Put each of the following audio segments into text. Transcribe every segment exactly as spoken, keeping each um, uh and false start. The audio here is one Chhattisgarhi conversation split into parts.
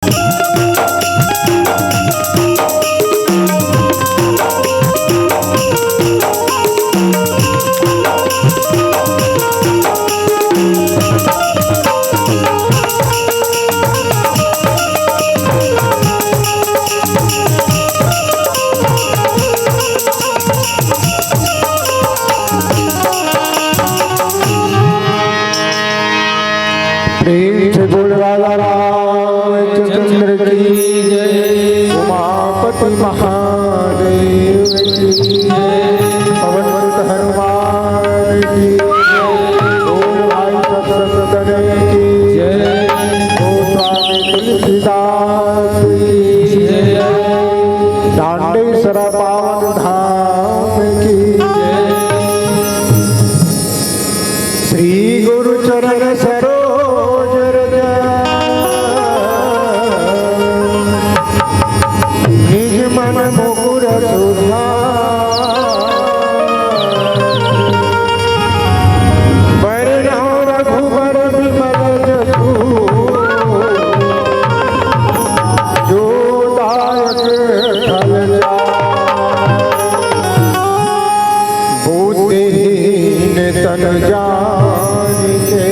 प्रेम से बोल राजा रामचंद्र की जय, उमापति महादेव की जय, पवन सुत हनुमान की जय, बोल भाई सब संतन की जय, गोस्वामी तुलसीदास की जय, दांडेश्वरा पावन धाम की जय। श्री गुरु चरण सरोज रज, निज मन मुकुर सुधार। बरनउँ रघुबर बिमल जसु, जो दायक फल चारि। बुद्धिहीन तन जानिके,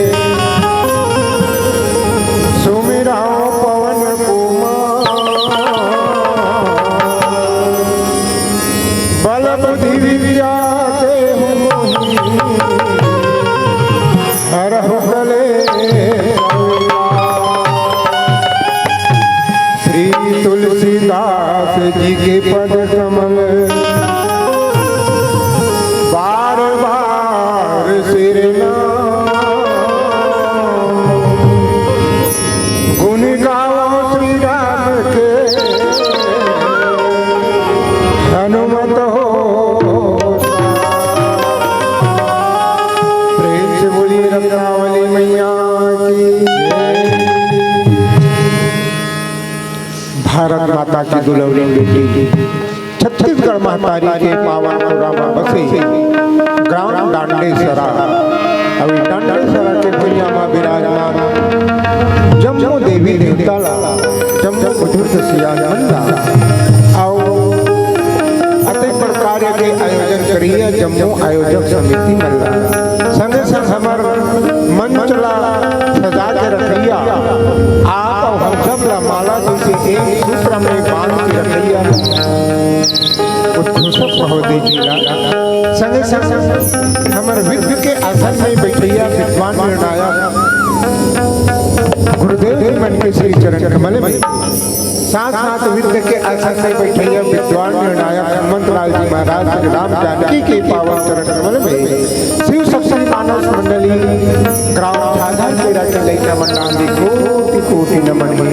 सुमिरउँ पवन कुमार। बल बुद्धि विद्या देहु मोहि, हरहु कलेस। श्री तुलसीदास जी के पद कमल, बार बार सिरनाम। गुण गावो श्री राम के, हनुमत हो। प्रेम से बोलिए रत्नावली मैया की जय। भारत माता की दुलौरी बेटी, छत्तीसगढ़ महतारी के पावन पुरा म बसे ग्राम डांडेसरा, अउ डांडेसरा के भुइयां म विराजमान जम्मो देवी देवता ला, जम्मो बुजुर्ग सियान मन ला, अउ अतेक बड़ कार्य के आयोजन करिया जम्मो आयोजक समिति मन ला, संगे संग हमर मंच ला सजा के रखइया, आप अउ हम सब ला माला जइसे एक सूत्र में बांध के रखइया उद्घोषक महोदय जी ला, संगे संग हमर विद्व के आसन में बैठइया विद्वान निर्णायक गुरुदेव जी मन के श्री चरण कमल में, साथ साथ विद्व के आसन में बैठइया विद्वान निर्णायक हनुमंत लाल जी महाराज श्री राम जानकी के पावन चरण कमल में, शिव शक्ति मानस मंडली ग्राम झाझर केरा के लइका मन ला कोटि कोटि नमन हे,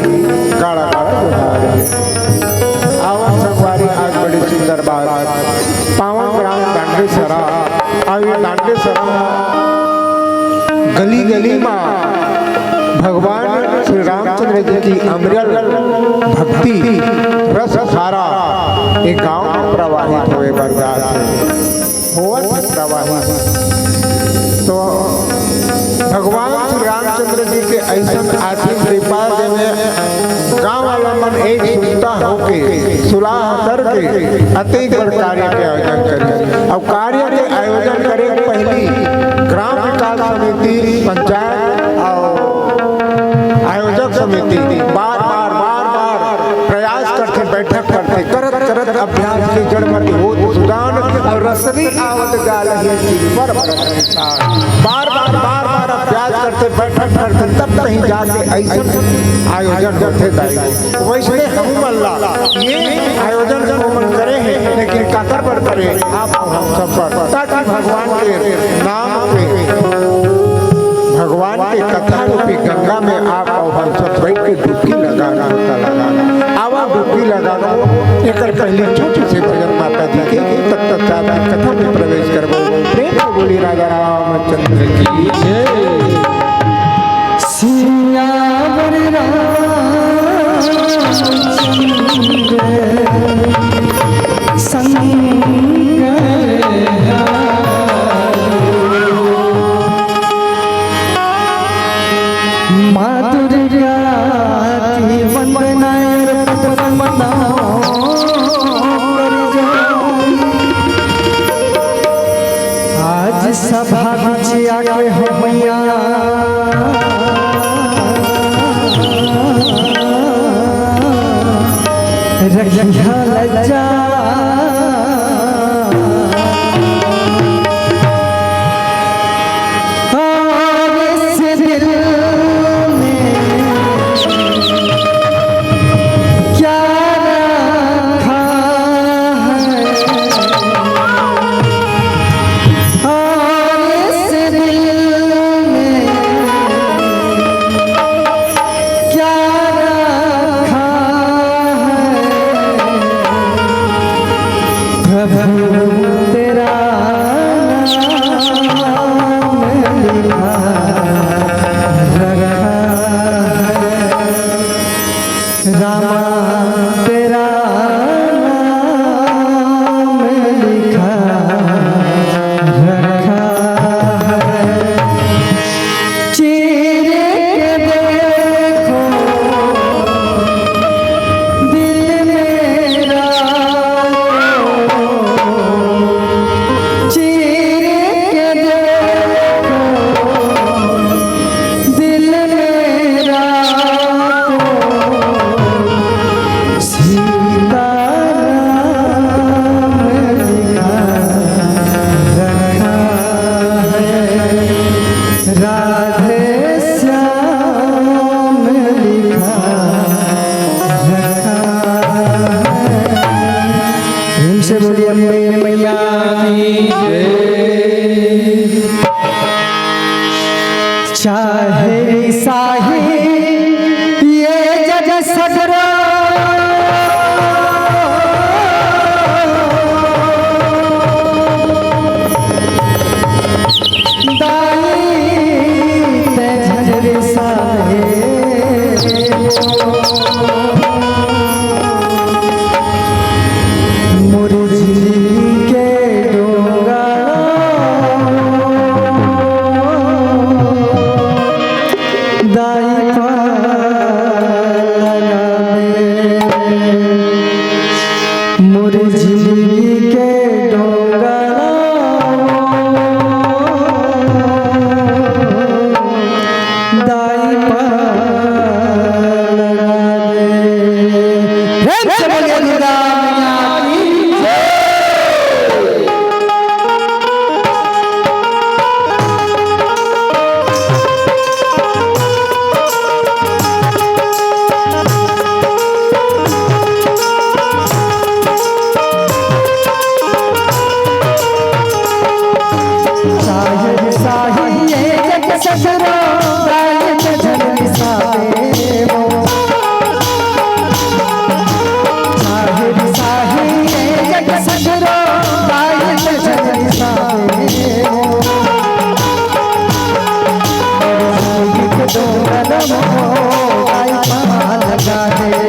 गाड़ा गाड़ा जोहार हे। आवा संगवारी, आज बड़े सुंदर बात, पावन ग्राम डांडेसरा, अउ ये डांडेसरा गली गली मा भगवान श्री रामचंद्र जी की अमरल भक्ति रस धारा ये गांव में प्रवाहित होए बर जात हे। होवत हे प्रवाहित। तो भगवान श्री रामचंद्र जी के अइसन आशीष कृपा देवे, गांव वाला मन एक सुरता होके, सुलाह करके अतेक बड़ कार्य के आयोजन करे। अउ कार्य के आयोजन करे के पहिली ग्राम विकास समिति, पंचायत अउ आयोजक समिति बार बार, बार बार प्रयास करथे, बैठक करथे, करत करत अभ्यास के जड़ मति होत सुजान अउ रसरी आवत जालहि चिर पर भरत निशान। बार बार, बार बार अभ्यास करथे, बैठक करथे, तब कहीं जाके अइसन आयोजन होथे दाई। वइसने हमू मन ला ये आयोजन हमू मन करे हे, लेकिन काकर बर करे, आप अउ हम सब बर, ताकि भगवान के नाम पे, भगवान के कथा रूपी गंगा में आप अउ हम सब बैठ के डुबकी लगाना होता, लगाना। आवा डुबकी लगाना, एकर पहले छोटी से भजन माता जी के, तब तक साथ में कथा में प्रवेश करबो। प्रेम से बोली राजा रामचंद्र की जय। सियावर रामचंद्र संग माँ दुर्गा की वंदना। आज सभा बिच आके हो मैया, रखिया लज्जा। और इस दिल में क्या रखा है, और इस दिल में क्या रखा है, प्रभु तेरा नाम लिखा रखा है। रामा तेरा नाम लिखा रखा है। चीर के देखो दिल मेरा, चीर के देखो दिल मेरा, सीताराम लिखा रखा है, राधे श्याम लिखा रखा है। प्रेम से बोलिए अम्बे मैया की जय। चाहे साही ये जग सगरो, दाई ते झगरे साहे। मोर जिंदगी के डोंगा दाई पार लगा दे, मोर जिंदगी के डोंगा दाई पार लगा दे। प्रेम से बोलिए दुर्गा मैया की जय। साहिब साहिब ये जग सगरो, गायक जन साहेबो। साहिब साहिब ये जग सगरो, गायक जन साहेबो। संगीत दो कदम हो, गाय पाल गाए।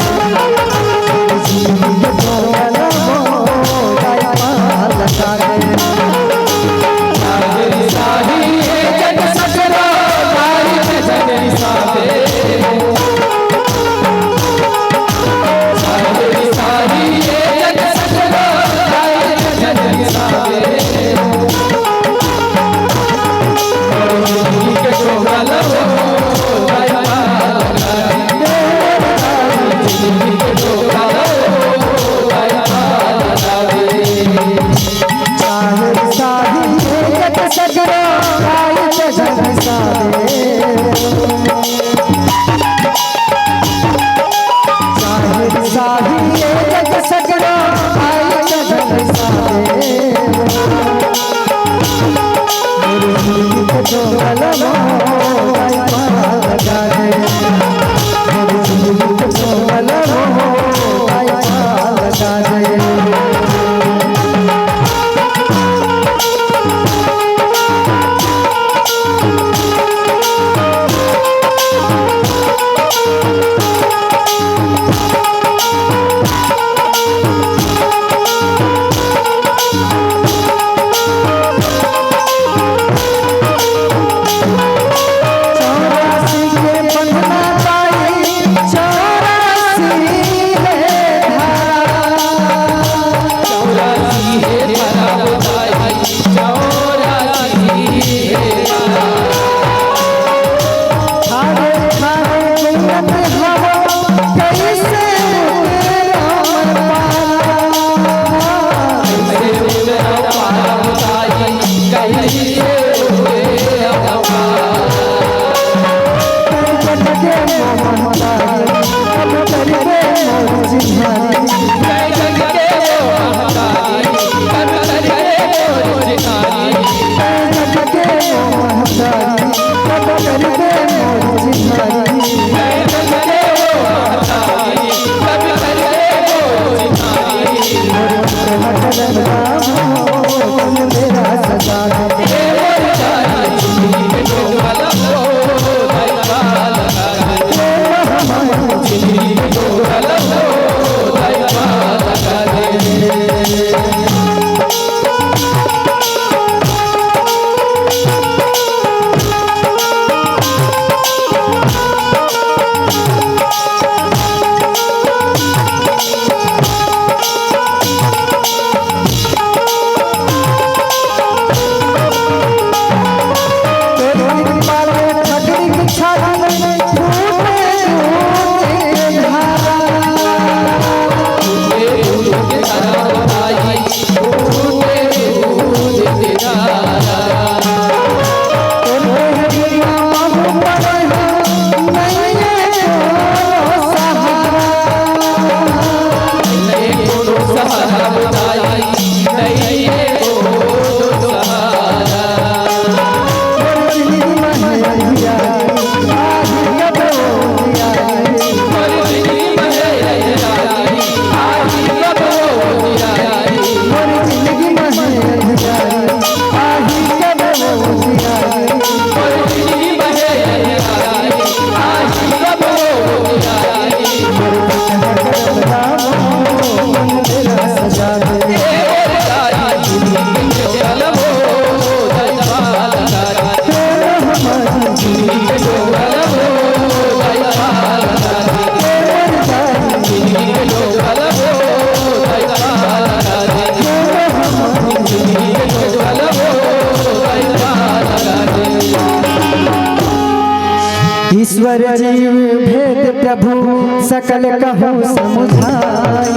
सकल कहूँ समुझाय,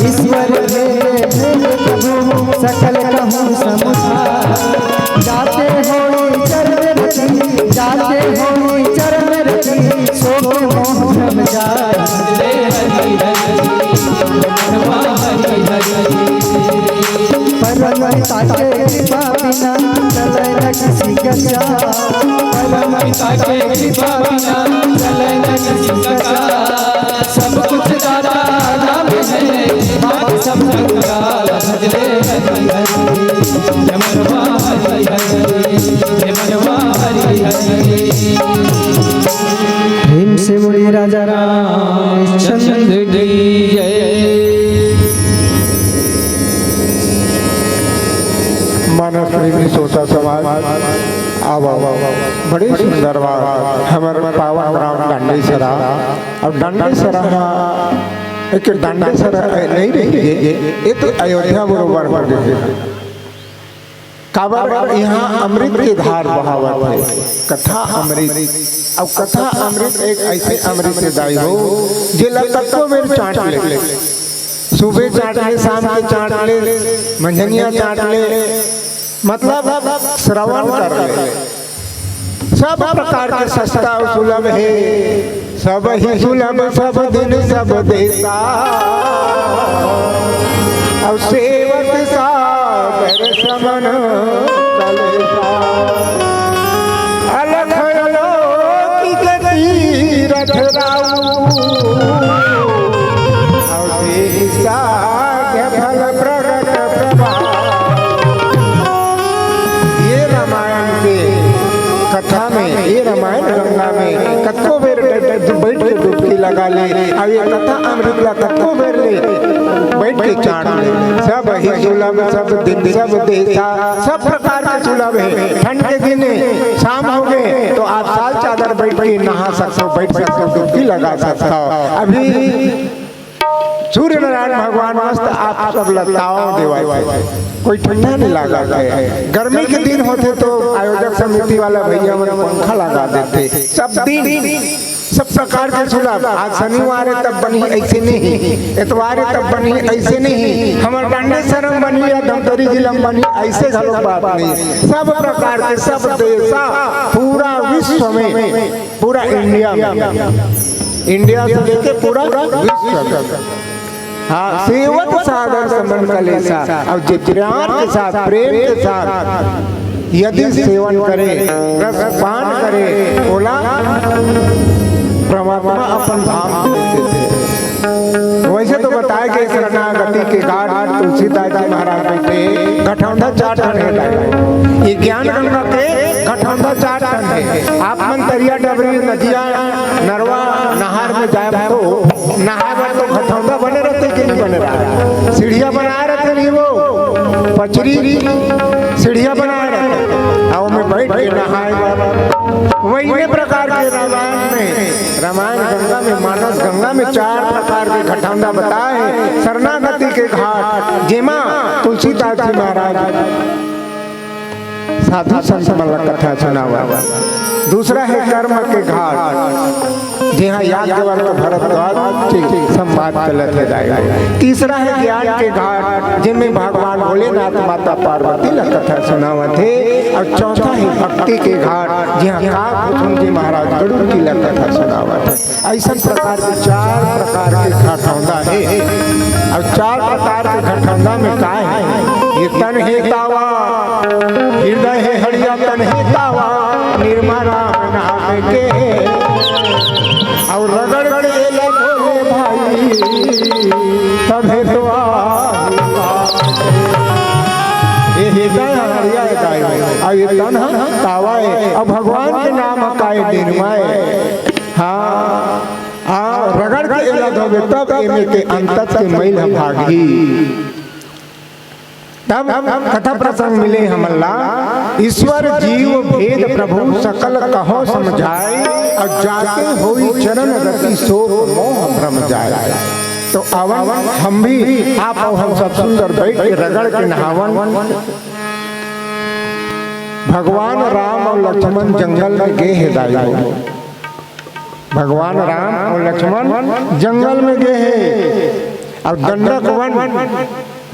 ईश्वर भेद भेद प्रभु, सकल कहूँ समुझाय। जाते होई चरम रति, जाते होई चरम रति, शोक मोह भ्रम जाय। परम पिता के कृपा बिना चले न किसी का चाल। परम पिता के कृपा बिना चले न किसी का चाल। सब कुछ दाता राम है, बाकी सब कंगाल। भजले हरि हरि, हे मनवा हरि हरि, हे मनवा हरि हरि। प्रेम से बोलिए राजा रामचंद्र की जय। मानस प्रेमी श्रोता समाज, आवा, आवा, बड़ी सुंदर बात। हमर पावन ग्राम डांडेसरा, अउ डांडेसरा म एक डांडेसरा नहीं रहिगे, ये तो अयोध्या बरोबर हो गे। काबर इहाँ अमृत के धार बहावत हे, कथा अमृत। अउ कथा अमृत एक ऐसे अमृत हे दाई हो, जेला कतको बेर चाट ले, सुबह चाट ले, शाम के चाट ले, मंझनिया चाट ले, मतलब श्रवण कर ले। सब प्रकार के सस्ता अउ सुलभ हे, सब ही सुलभ सब दिन सब देसा। अउ सेवत सादर समन कलेसा। अलख अलौकिक तीरथ राऊ। अउ देहि साध्य फल प्रगट प्रभाऊ। ये रामायण के कथा में, ये रामायण गंगा में कतको बेर बैठ के डुबकी लगा ले, अउ ये कथा अमृत ला कतको बेर ले बैठ के चाट ले। सब ही सुलभ, सब दिन, सब देसा, सब प्रकार के सुलभ हे। ठंड के दिन शाम हो गे तो आप साल चादर बैठ के नहा सकते हो, बैठ सकते हो, डुबकी लगा सकते हो। अभी सूर्य नारायण भगवान मस्त आप सब ल ताव देवत हे, कोई ठंडा नहीं लागत हे। गर्मी के दिन होथे तो आयोजक समिति वाला भैया मन पंखा लगा देथे। सब दिन सब प्रकार के सुलभ। आज शनिवार हे तब बनही, ऐसे नहीं, एतवार हे तब बनही, ऐसे नहीं, हमर डांडेसरा म बनही या धमतरी जिला म बनही, ऐसे घलो बात नहीं। सब प्रकार के, सब देसा, पूरा विश्व में, पूरा इंडिया में, इंडिया से लेके पूरा विश्व में। हाँ, सेवत सादर समन कलेसा। अउ जे प्यार के साथ, प्रेम के साथ यदि सेवन करे, रस पान करे, ओला परमात्मा अपन धाम में दे देथे। वैसे तो बताए के शरणागति के घाट तुलसीदास जी महाराज बैठे, घटौंधा चार ठन हे। ये ज्ञान गंगा के घटौंधा चार ठन हे। आप मन तरिया, डबरी, नदिया, नरवा, नहर में जाए तो नहाए बर तो घटौंधा बने रहिथे कि नहीं बने रहिथे? सीढ़िया बनाए रहिथे नहीं वो, पचरी सीढ़िया बनाए रहिथे, अउ ओमे बैठ के नहाए बर। वही प्रकार के रामायण में, रामायण गंगा में, मानस गंगा में चार प्रकार के घटौंधा बताए हे। शरणागति के घाट, जेमा तुलसीदास जी महाराज साधु संत मन ला कथा सुनावत। दूसरा हे कर्म के घाट, जिहाँ याज्ञवल्क्य भरद्वाज के संवाद चलत हे दाई। तीसरा हे ज्ञान के घाट, जिनमें भगवान भोलेनाथ माता पार्वती ला कथा सुनावत हे। अउ चौथा हे भक्ति के घाट, जिहाँ काकभुजंग जी महाराज गरुड़ जी ला कथा सुनावत हे। अइसन प्रकार के चार प्रकार के घटौंधा हे। अउ चार प्रकार के घटौंधा में का हे? ये तन हे तावा, हृदय हे हड़िया, तन हे तावा, निरमा राम नाम के। अउ रगड़ के लगो रे भाई, तभे तो आही। ये हृदय हड़िया हे दाई, अउ ये तन ह तावा हे, अउ भगवान के नाम ह काय? निरमा हे। हाँ, आ, रगड़ के एला धोबे, तब एमे के अंतस के मैल ह भागही। तब कथा प्रसंग मिले हमन ला, ईश्वर जीव भेद प्रभु सकल कहो समझाए, अउ जाते होई चरण रति शोक मोह भ्रम जाए। तो आवन हम भी, आप अउ हम सब सुंदर बैठ के रगड़ के नहावन। भगवान राम अउ लक्ष्मण जंगल में गे हे दाई हो। भगवान राम अउ लक्ष्मण जंगल में गे हे, अउ दंडक वन,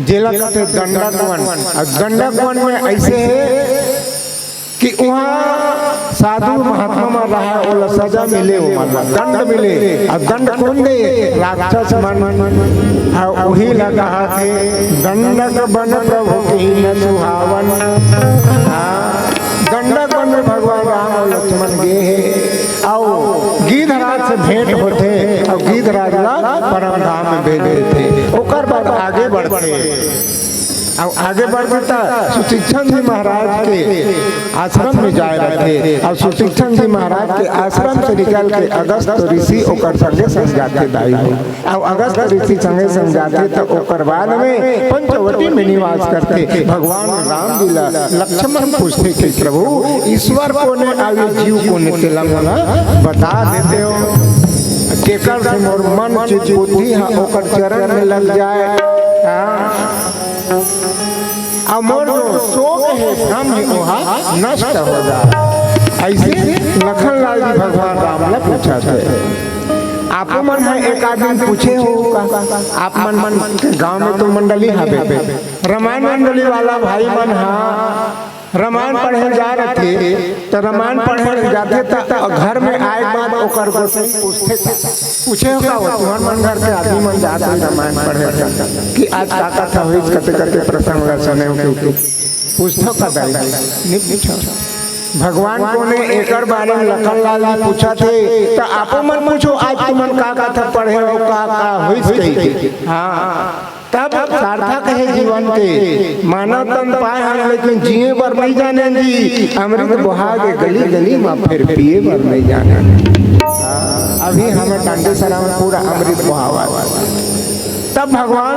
जेला कथे दंडक वन, अउ दंडक वन में अइसे हे कि उहाँ साधु महात्मा मन रहय, ओला सजा मिले, ओमन ला दंड मिले। अउ दंड कोन दे? राक्षस मन। अउ उही ला कहा थे, "दंडक बन प्रभु कीन्ह सुहावन।" हाँ, दंडक बन में भगवान राम अउ लक्ष्मण गे हे। अउ गिद्धराज से भेंट होथे, अउ गिद्धराज ला परम धाम में भेज देथे। ओकर बाद आगे बढ़थे। अउ आगे बढ़ के त सुशिक्षण जी महाराज के आश्रम में जाए रथे, अउ सुशिक्षण जी महाराज के आश्रम से निकल के अगस्त ऋषि ओकर संगे संग जाथे दाई हो। अउ अगस्त ऋषि संगे संग जाथे त ओकर बाद में पंचवटी में निवास करथे। भगवान राम जी ला लक्ष्मण पूछथे कि प्रभु, ईश्वर कोन ए अउ जीव कोन ए, तेला मोला बता देते हो। केकर से मोर मन चित बुद्धि ह ओकर चरण में लग जाए। हाँ। अउ मोर जो शोक हे, भ्रम हे, ओहा नष्ट हो जाए। अइसे लखन लाल जी भगवान राम ला पूछथे। आपो मन ह एक आदमी पूछे हो का? आप मन, मन के गांव में तो मंडली हवे, रामायण मंडली वाला भाई मन ह रामायण पढ़े जा रथे, त रामायण पढ़े जाथे, त घर में आए के बाद ओकर गोसाई पूछथे, पूछे हो का, "वो तुहर मन घर के आदमी मन जात हे रामायण पढ़े बर, कि आज का कथा होइस, कते कते प्रसंग ला सुने हो?" कि पूछथो का दाई? नहीं पूछो। भगवान कोन ए एकर बारे में लखन लाल जी पूछथे, त आपो मन पूछो, "आज तुमन का कथा पढ़े हो, का का होइस?" कहिके। हाँ। तब सार्थक हे जीवन के। मानव तन पाए हन, लेकिन जिए बर नहीं जाने जी। अमृत बोहा गे गली गली मा, फेर पिए बर नहीं जाने। अभी हमें कांटेसरा में पूरा अमृत बोहावत। तब भगवान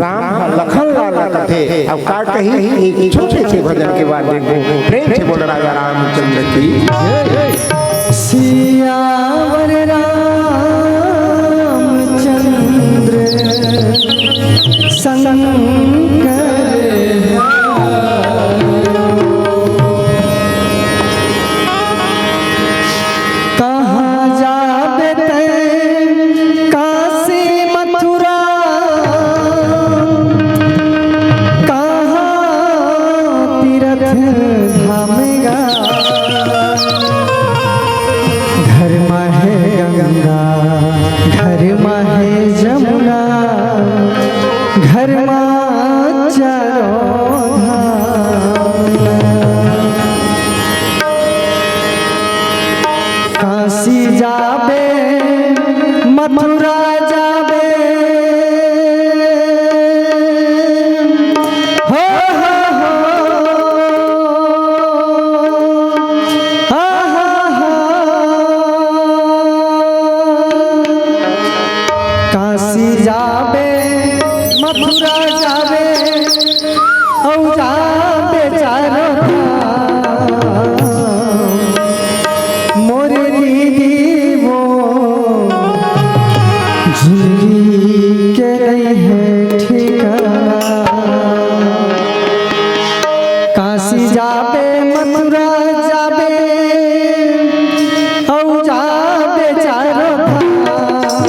राम ह लखन लाल ला कथे, अब का कही, एक छोटे से भजन के बाद देखबो। प्रेम से बोल राजा रामचंद्र की जय। सियावर रामचंद्र शंकर। कहाँ जाबे तैं काशी मथुरा, कहाँ तीरथ धाम गा। घर मा हे गंगा, घर मा हे जमुना, घर मा चारों धाम। काशी जाबे, मथुरा जाबे, हो, हो, हो, हा, हा, हा। काशी जाबे, मथुरा जाबे, अउ जाबे चारों धाम। मोरे दीदी वो जिंदगी के नहीं है ठिकाना। काशी जाबे, मथुरा जाबे, अउ जाबे चारों धाम।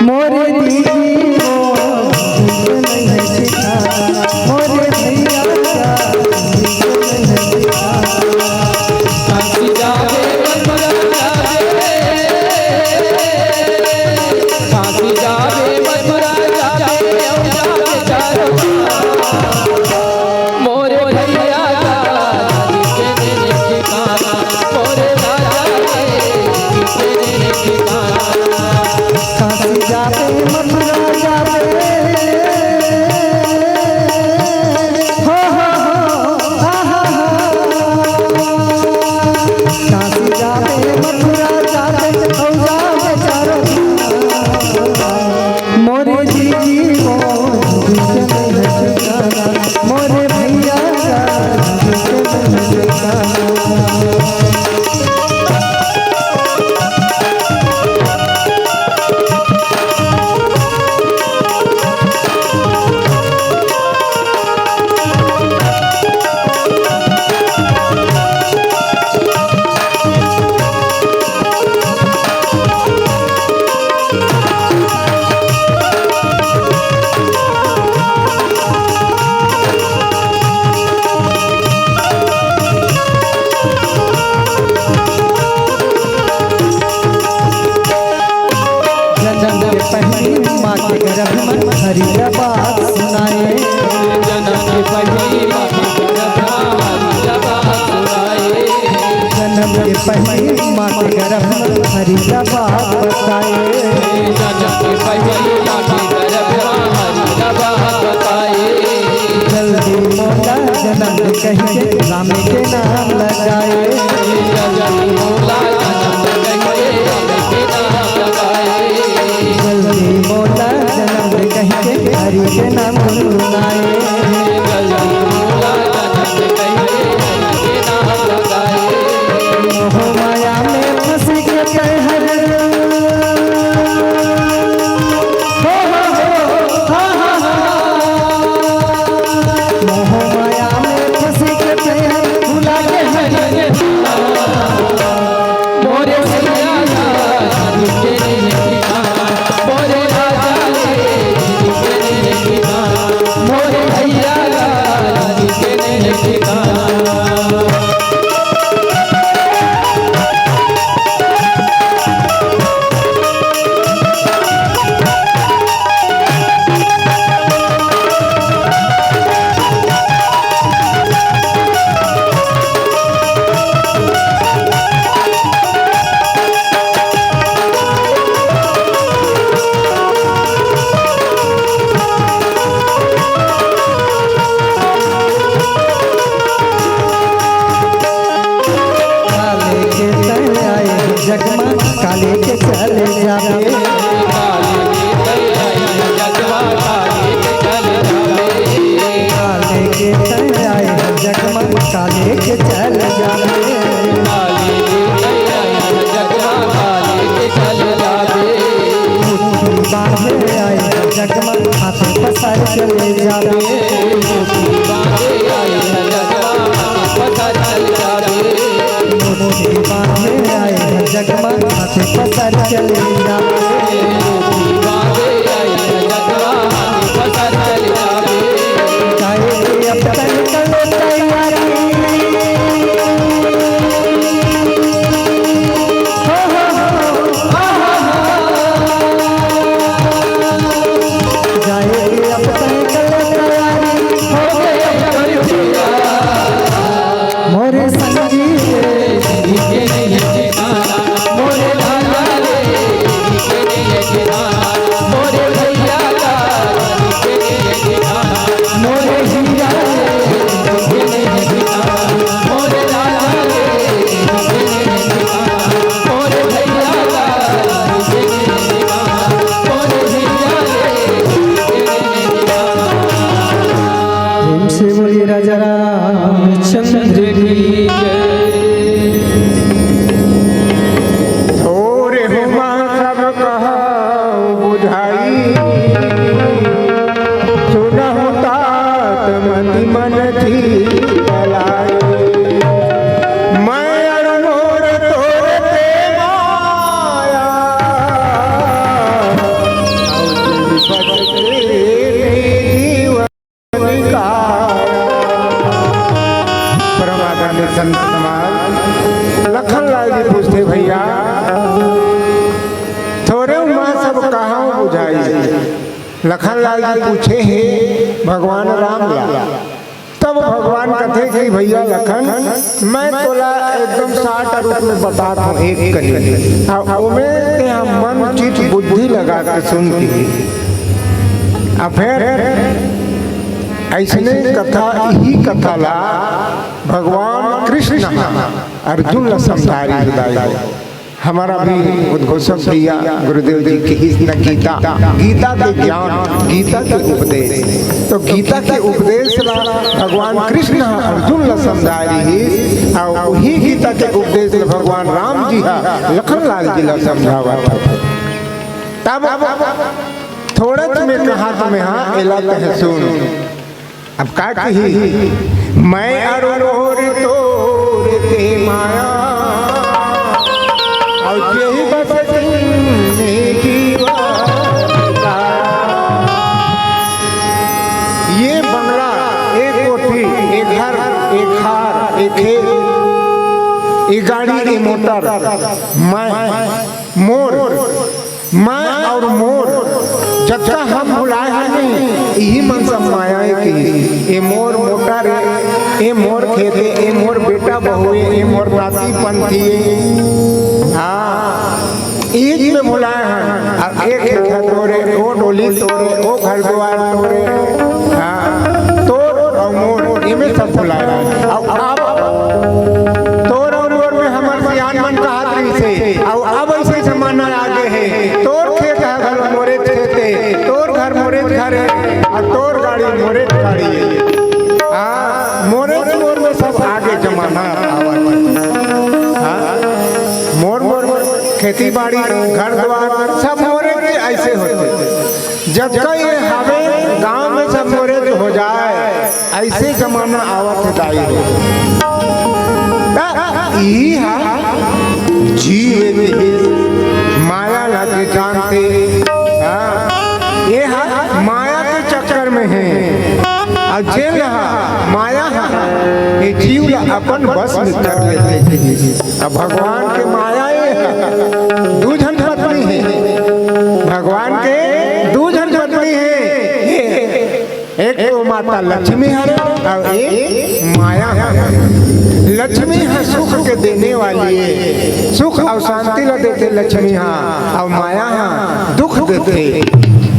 मोरे दीदी वो जिंदगी नहीं ठिकाना। मोरे भैया का जिंदगी नहीं ठिकाना। काशी जाबे, मथुरा जाबे, फरीदाबाद बताए। जन्म के पहिला के गर्भ मा हरि का बात बताए। जल्दी मोला जन्म कहिके राम के नाम लगाए। जल्दी मोला जन्म कहिके राम के नाम लगाए। जल्दी मोला जन्म कहिके हरि के नाम गुनगुनाए। जल्दी मोला जन्म कहिके हरि के नाम लगाए। मोह माया में फंस के तैं हर, हो, हो, हो, हा, हा, हा। मोह माया में फंस के तैं हर भुला के हर। मोरे सैया ला, मोरे राजा रे, मोरे भैया ला, काले के तैं आए जग मा, काले के चले जाबे। काले के तैं आए जग मा, काले के चले जाबे। मुट्ठी बांधे आए जग मा, हाथे पसार चले जाबे। मुट्ठी बांधे आए जग मा, हाथे पसार चले जाबे। काहे के अब तक करो तैयारी। हो, हो, हो, हा, हा, हा। जाए के अब तक करो तैयारी। हो गए अब करो तैयारी। मोरे संगी रे, मोरे लाला रे, मोरे भैया ला, मोरे हीरा रे, मोरे लाला रे, मोरे भैया ला, मोरे हीरा रे। प्रेम से बोलिए राजा रामचंद्र की जय। थोरे हुमा सब कहा बुझाई, सुनहु तात मति मन थी बलाई। मैं अरु मोर तोर ते माया, परम आदरणीय संत समाज लखन लाल जी पूछते, भैया, थोरे उमा सब कहाँ बुझाई? लखन लाल जी पूछे हे भगवान राम ला। तब भगवान कथे कि भैया लखन, मैं तोला एकदम साठ रूप में बतात हूँ, एक कली। अब ओमे तेहा मन चित बुद्धि लगा के सुन के। अब फिर अइसने कथा, इही कथा ला भगवान कृष्ण ह अर्जुन ला समझारी हृदय। हमर भी उद्घोषक भैया गुरुदेव जी किहिस न गीता, गीता के ज्ञान, गीता के उपदेश। तो गीता के उपदेश ला भगवान कृष्ण ह अर्जुन ला समझाय रिहिस, अउ उही गीता के उपदेश ला भगवान राम जी ह लखन लाल जी ला समझावत हे। तब थोड़क में कहा तुम्हें, हाँ, एला तह सुन। अब का कही, मैं अरु मोर तोर ते माया, अउ जेहि बस तिनमें जीवा। ये बंगला, एक कोठी, एक घर, एक खार, एक खेत, एक गाड़ी, एक मोटर, मैं, मोर, मैं अउ मोर, जतका हम भुलाए हन नहीं, इही मन सब माया ए किहिस। ए मोर मोटर ए, ए मोर खेत ए, ए मोर बेटा बहू ए, ए मोर नाती पंथी ए। हाँ, अब एक खेत तोरे, ओ डोली तोरे, ओ घर दुआर तोरे, हाँ, तोर अउ मोर, एमे सब भुलाए रहे। अब, अब तोर अउ मोर में हमर सियान मन कहत रहिसे, अउ अब ऐसे जमाना आ गे हे, तोर खेत ह घलो मोरे खेत हे, तोर घर मोरे घर हे, अउ तोर गाड़ी मोरे गाड़ी हे। हाँ, मोरे मोर में सब आगे जमाना आवत हे। हाँ, मोर मोर खेती बाड़ी, घर दुआर सब मोरे के ऐसे होथे। जतका ये हवे गांव में सब मोरे के हो जाए, ऐसे जमाना आवत हे दाई हो। त इही हा जीव के माया लगे जानथे। हाँ, ये हा माया के चक्कर में हे। अउ जेन हा माया हा, ये जीव ला अपन बस में कर लेथे। अब भगवान के माया ये हे, दू झन पत्नी हे, भगवान के दू झन पत्नी हे। एक तो माता लक्ष्मी हरे अउ एक माया हरे। लक्ष्मी ह सुख के देने वाली हे, सुख अउ शांति ला देथे लक्ष्मी ह, अउ माया ह दुख देथे।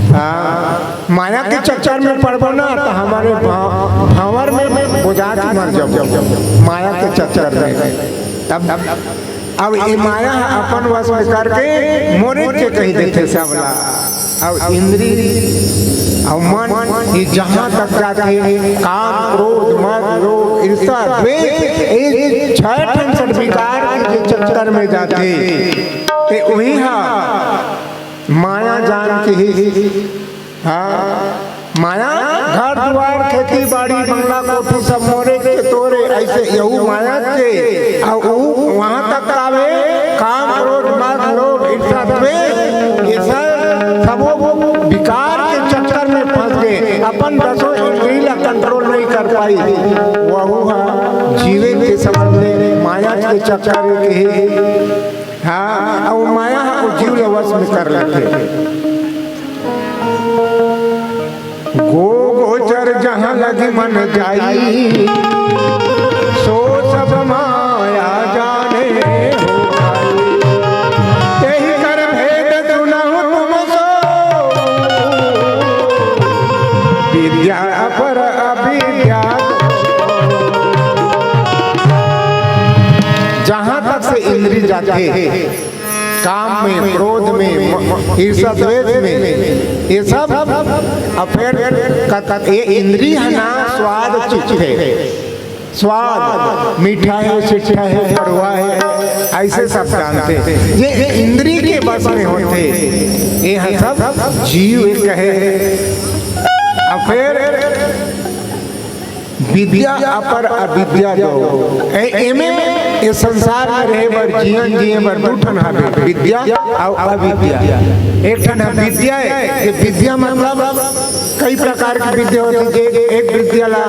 हाँ, माया के चक्कर में पड़बो ना त हमर भं-, भंवर में बुझा के मर जाबो, माया के चक्कर में। तब अब ये माया ह अपन वश में करके मोरे के कहि देथे सबला। अउ इंद्री अउ मन ये जहाँ तक जाथे, काम, क्रोध, मद, लोभ, ईर्ष्या, द्वेष, ये छह ठन सत विकार के चक्कर में जाथे, ते उही ह माया जान के ही। हाँ, माया घर दुआर, खेती बाड़ी, बंगला कोठी सब मोरे के तोरे, ऐसे यहू माया के। अउ ऊ वहाँ तक आवे, काम, क्रोध, मद, लोभ, ईर्ष्या, द्वेष, ये सब सबो विकार के चक्कर में फंस गे, अपन दसों इंद्री ला कंट्रोल नहीं कर पाई। वहू हा जीवे के समझ ले, माया के चक्कर के। हाँ, अउ माया ह ओ जीव ल वश में कर लेथे। गो गोचर जहाँ लगी मन जाई, सो सब माया जाने हो भाई। तेहि कर भेद सुनहु तुम सो, विद्या अपर अविद्या। जहाँ तक से इंद्री जाथे, काम में, क्रोध में, म-, ईर्ष्या, द्वेष में, ये सब। अब फिर क-, क-, ये इंद्री ह ना, स्वाद चीज हे, स्वाद मीठा हे, सिट्ठा हे, कड़वा हे, ऐसे सब जानथे। ये, ये इंद्री के बस में होथे, ये ह सब जीव कहे। अब फिर विद्या अपर अविद्या दो। ए-, एमे, ए संसार में रहे बर, जीवन जिए बर दू ठन हवे, विद्या अउ अविद्या। एक ठन ह विद्या हे, ये विद्या मतलब कई प्रकार के विद्या होथे। जे एक विद्या ला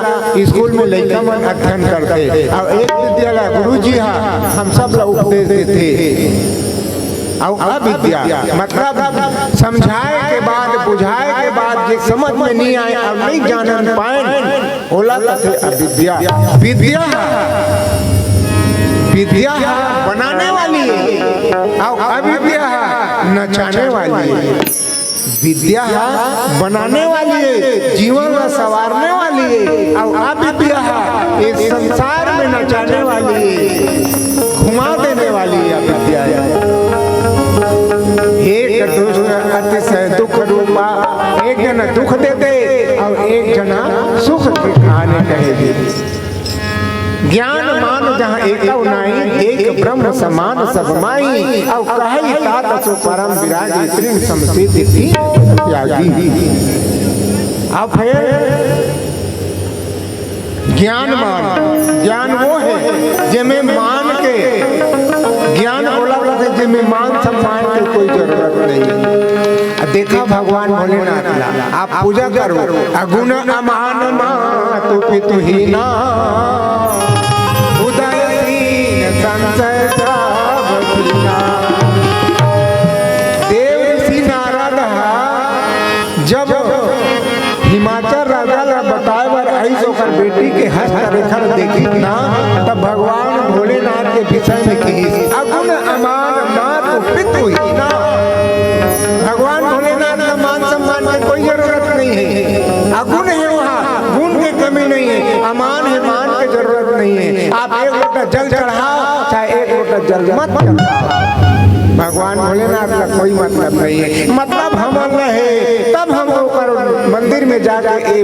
स्कूल में लइका मन अध्ययन करथे, अउ एक विद्या ला गुरुजी हा हम सब ला उपदेश देथे। अउ अविद्या मतलब समझाए के बाद, बुझाए के बाद जे समझ में नहीं आए अउ नहीं जानन पाए, ओला कथे अविद्या। विद्या ह, विद्या ह बनाने वाली हे, अउ अविद्या ह नचाने वाली हे। विद्या ह बनाने वाली हे, जीवन ला संवारने वाली हे, अउ अविद्या ह ये संसार में नचाने वाली हे, घुमा देने वाली हे अविद्या ह। एक दुष्ट अतिशय दुख रूपा, एक जना दुख देथे अउ एक जना सुख के कहानी कहेगी। ज्ञान मान जहाँ एकउ नाई, देख ब्रह्म समान सब माई, अउ कहइ तात सो परम विरागी, तृण सम सीध दीन जग त्यागी। अब फिर ज्ञान मान, ज्ञान वो हे जेमे मान के, ज्ञान ओला कथे जेमे मान सम्मान के कोई जरूरत नहीं। आ देखा भगवान भोलेनाथ ला, आप पूजा करो, अगुन अमान मातु पितु हीना, उदयसीन संशय सब कीना। देव ऋषि नारद हा जब हिमाचल राजा ला बताए बर आइस, ओकर बेटी के हस्तरेखा देखिस ना, तब भगवान भोलेनाथ के विषय में कहिस, "अगुन अमान मातु पितु हीना।" मतलब हमन ल हे, तब हम ओकर मंदिर में जाके ए-,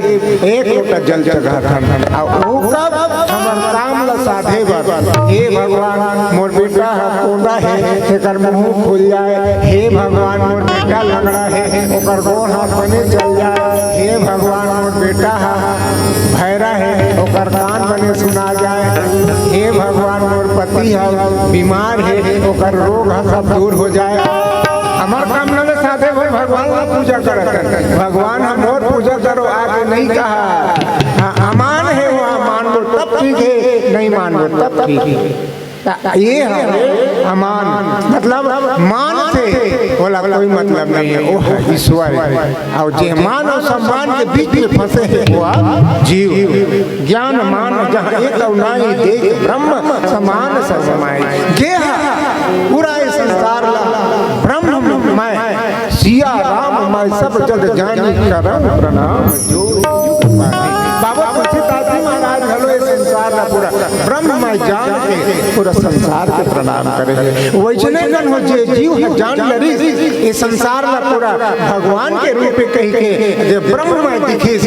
एक लोटा जल चढ़ाथन। अउ ओ कब? हमर काम ल साधे बर। हे भगवान, मोर बेटा ह कोंदा हे, एकर मुंह खुल जाए। हे भगवान, मोर बेटा लंगड़ा हे, ओकर गोड़ हाथ बने चल जाए। हे भगवान, मोर बेटा ह भैरा हे, ओकर कान बने सुना जाए। हे भगवान, मोर पति ह बीमार हे, ओकर रोग ह सब दूर हो जाए। हमर काम ल साधे बर भगवान ल पूजा करत हन। भगवान ह मोर पूजा करो आके नहीं कहा। हाँ, अमान हे, वो मान लो तब ठीक हे, नहीं मान लो तब ठीक हे। त ये हरे अमान, मतलब मान से ओला कोई मतलब नहीं है, वो है ईश्वर। अउ जे मान अउ सम्मान के बीच में फंसे हे, वो जीव। ज्ञान मान जहाँ एक अउ नाई, देख ब्रह्म समान सब समाए। जे ह पूरा ये संसार ला ब्रह्ममय, सिया राममय, सब जग जानी करन प्रणाम। बाबा तुलसीदास जी महाराज घलो ये संसार ला पूरा ब्रह्ममय जान के पूरा संसार के प्रणाम करे हे। वैसने गन हो जे जीव ह जान डरिस, ये संसार ला पूरा भगवान के रूप में कहि के जे ब्रह्ममय दिखिस,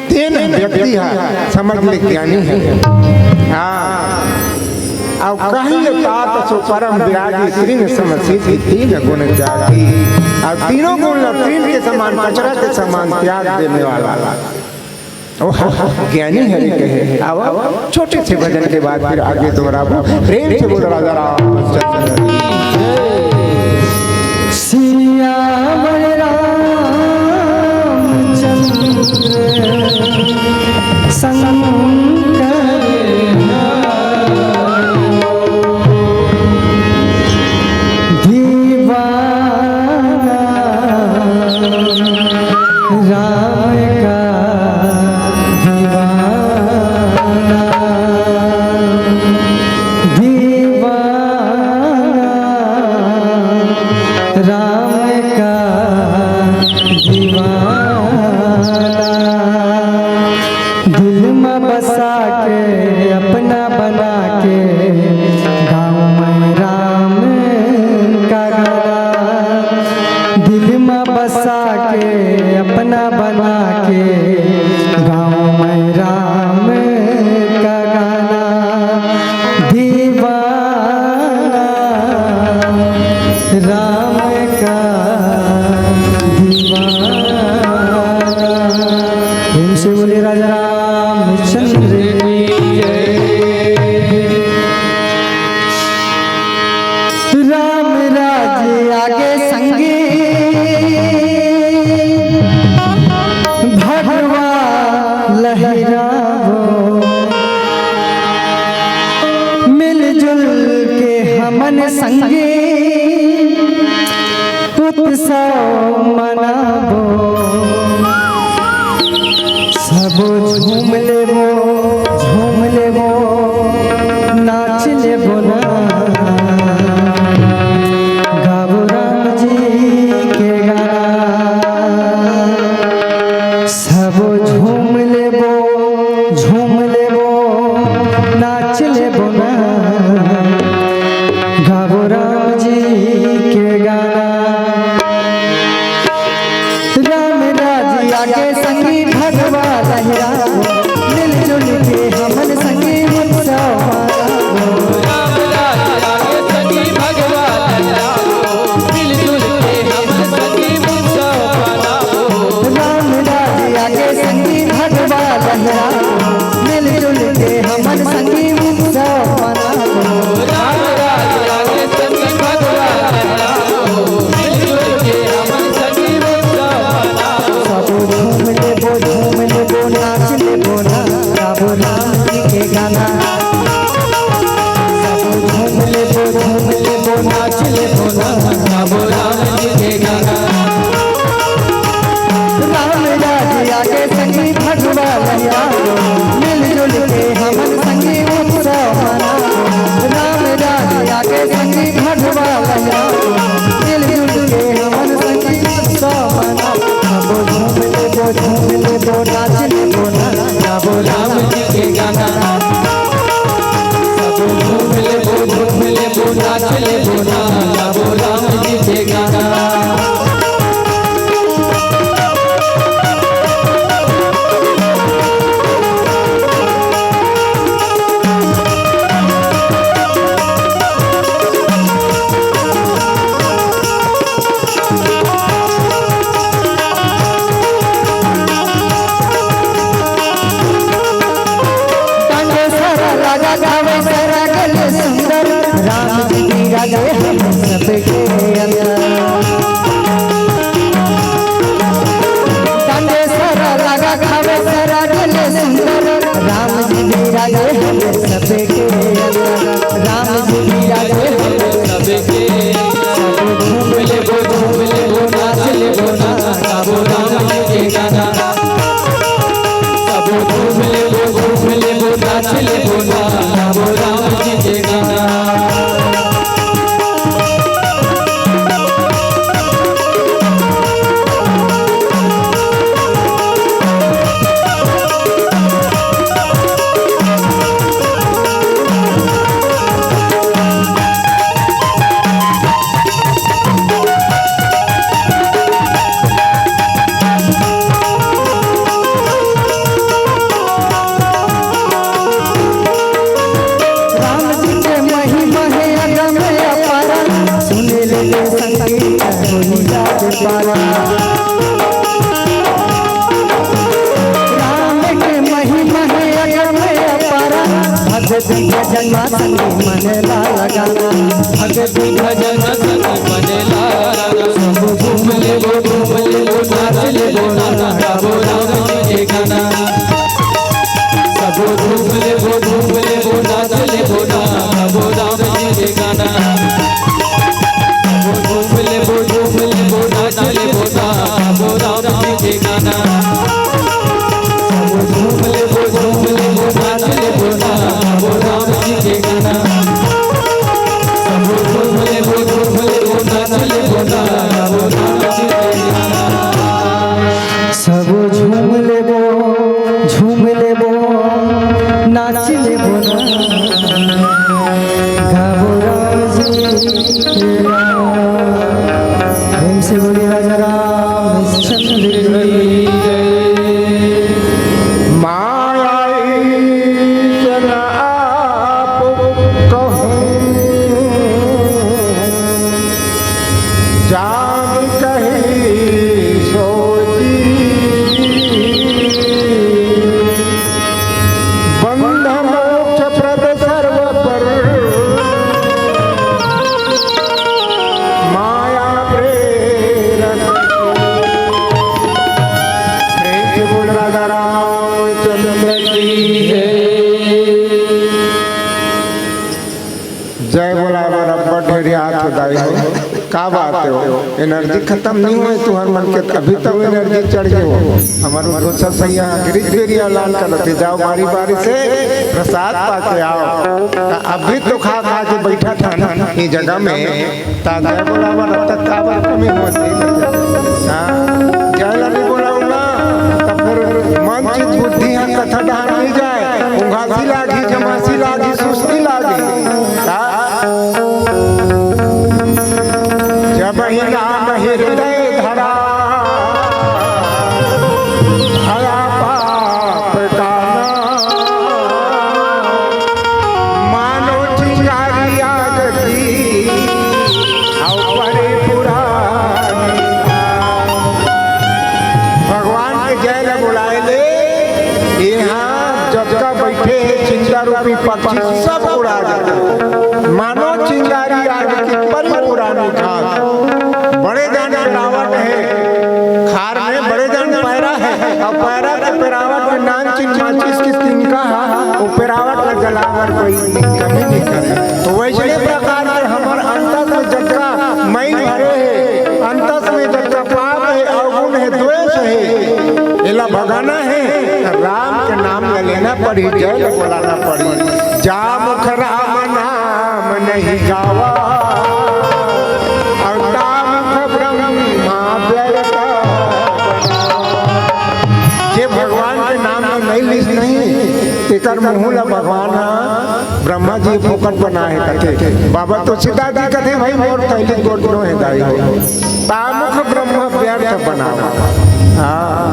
तेन व्यक्ति ह समझ ले ज्ञानी हे। हाँ। अउ कहिए तात सो परम विरागी, तृण सम सिद्धि तीन गुण त्यागी। अउ तीनों गुण ल तृण के समान, कचरा के समान त्याग देने वाला। ओह, ज्ञानी हरि कहे। आओ, छोटे से भजन के बाद फिर आगे दोहराबो। प्रेम से बोलो राजा रामचंद्र की जय। सियावर रामचंद्र शंकर दीवाना, राम का दीवाना, दीवाना, राम का दीवाना। दिल में बसा के, अपना बना के, गाऊं मैं राम का गाना। दिल में बसा के, अपना बना के, गाऊं मैं राम का गाना। दीवाना, राम का दीवाना। प्रेम से बोले राजा रामचंद्र की जय। राम राज आगे संगी, भगवा लहरावो। मिलजुल के हमन संगी, उत्सव मनाबो। सबो झूम लेबो, झूम लेबो, नाच लेबो ना। गाबो राम जी के गाना। सबो झूम लेबो, झूम लेबो, नाच लेबो ना। गाबो राम जी के गाना। राम राज आगे संगी भगवा लहराबो, मिल राम के महिमा हे अगम अपार, भक्ति भजन मा संग मन ला लगाना। भक्ति भजन मा संग मन ला लगाना। सबो झूम लेबो, झूम लेबो, नाच लेबो ना, गाबो राम जी के गाना। सबो झूम लेबो, झूम लेबो, नाच लेबो ना, गाबो राम जी के गाना। सबो झूम लेबो, झूम लेबो, नाच लेबो ना, गाबो राम जी के गाना। सबो झूम लेबो, झूम लेबो, नाच लेबो ना, गाबो राम जी के गाना। सबो झूम लेबो, झूम लेबो, नाच लेबो ना, गाबो राम जी के गाना। सबो झूम लेबो, झूम लेबो, नाच लेबो ना, गाबो राम जी के गाना। प्रेम से बोलिए राजा रामचंद्र की जय। माया ईश न आप कहूँ, जान कही सोची। बंध मोक्ष प्रद सर्व पर, माया प्रेरक। प्रेम से बोल राजा रामचंद्र की जय। जय बोला बराबर ढेरिया हाथ उदाई हो। का बात हे हो? एनर्जी खतम नहीं होय तुहर मन के, अभी तक एनर्जी चढ़ गे हो। हमर उद्धव सर भैया गिरीश बेरिया लान करत हे, जाओ बारी बारी से प्रसाद पाके आओ। त अभी तो खा खा के बैठा था ना ये जगह में, त जय बोला बराबर तक काबर कमी होत हे? हाँ, जय ला नहीं बोलाऊंगा त फिर मन चित बुद्धि ह कथा डहान नहीं जाय, उंघासी लागी, जमासी लागी, सुस्ती लागी। जब ही राम हृदय धरा, भया पाप का नाश। मानो चिंगारी आग की, अउ परे पुरानी। भगवान के जय ल बुलाए ले, यहाँ जतका बैठे हे चिंता रूपी पक्षी सब उड़ा जाता। मानो चिंगारी आग की परी पुरानी खाक। बड़े जान पेरावट हे, खार में बड़े जान पैरा हे, अउ पैरा के पेरावट में नान चिन माचिस के तिनका हा, वो पेरावट ला जलाए बर कोई कमी नहीं करे। तो वैसने प्रकार से हमर अंतस में जतका मई भरे हे, अंतस में जतका पाप हे, अवगुण हे, द्वेष हे, एला भगाना हे, राम के नाम ल लेना पड़ही, जय ल बोलाना पड़ही। जा मुख राम नाम नहीं गावा, अउ ता मुख ब्रह्मा व्यर्थ। जे भगवान के नाम ल नहीं लिस नहीं, तेकर मुंह ल भगवान ह ब्रह्मा जी फोकट बनाए हे कथे। बाबा तुलसीदास जी कथे, भाई मोर थैली गोठ नो हे दाई हो। ता मुख ब्रह्म व्यर्थ बनावा। हाँ।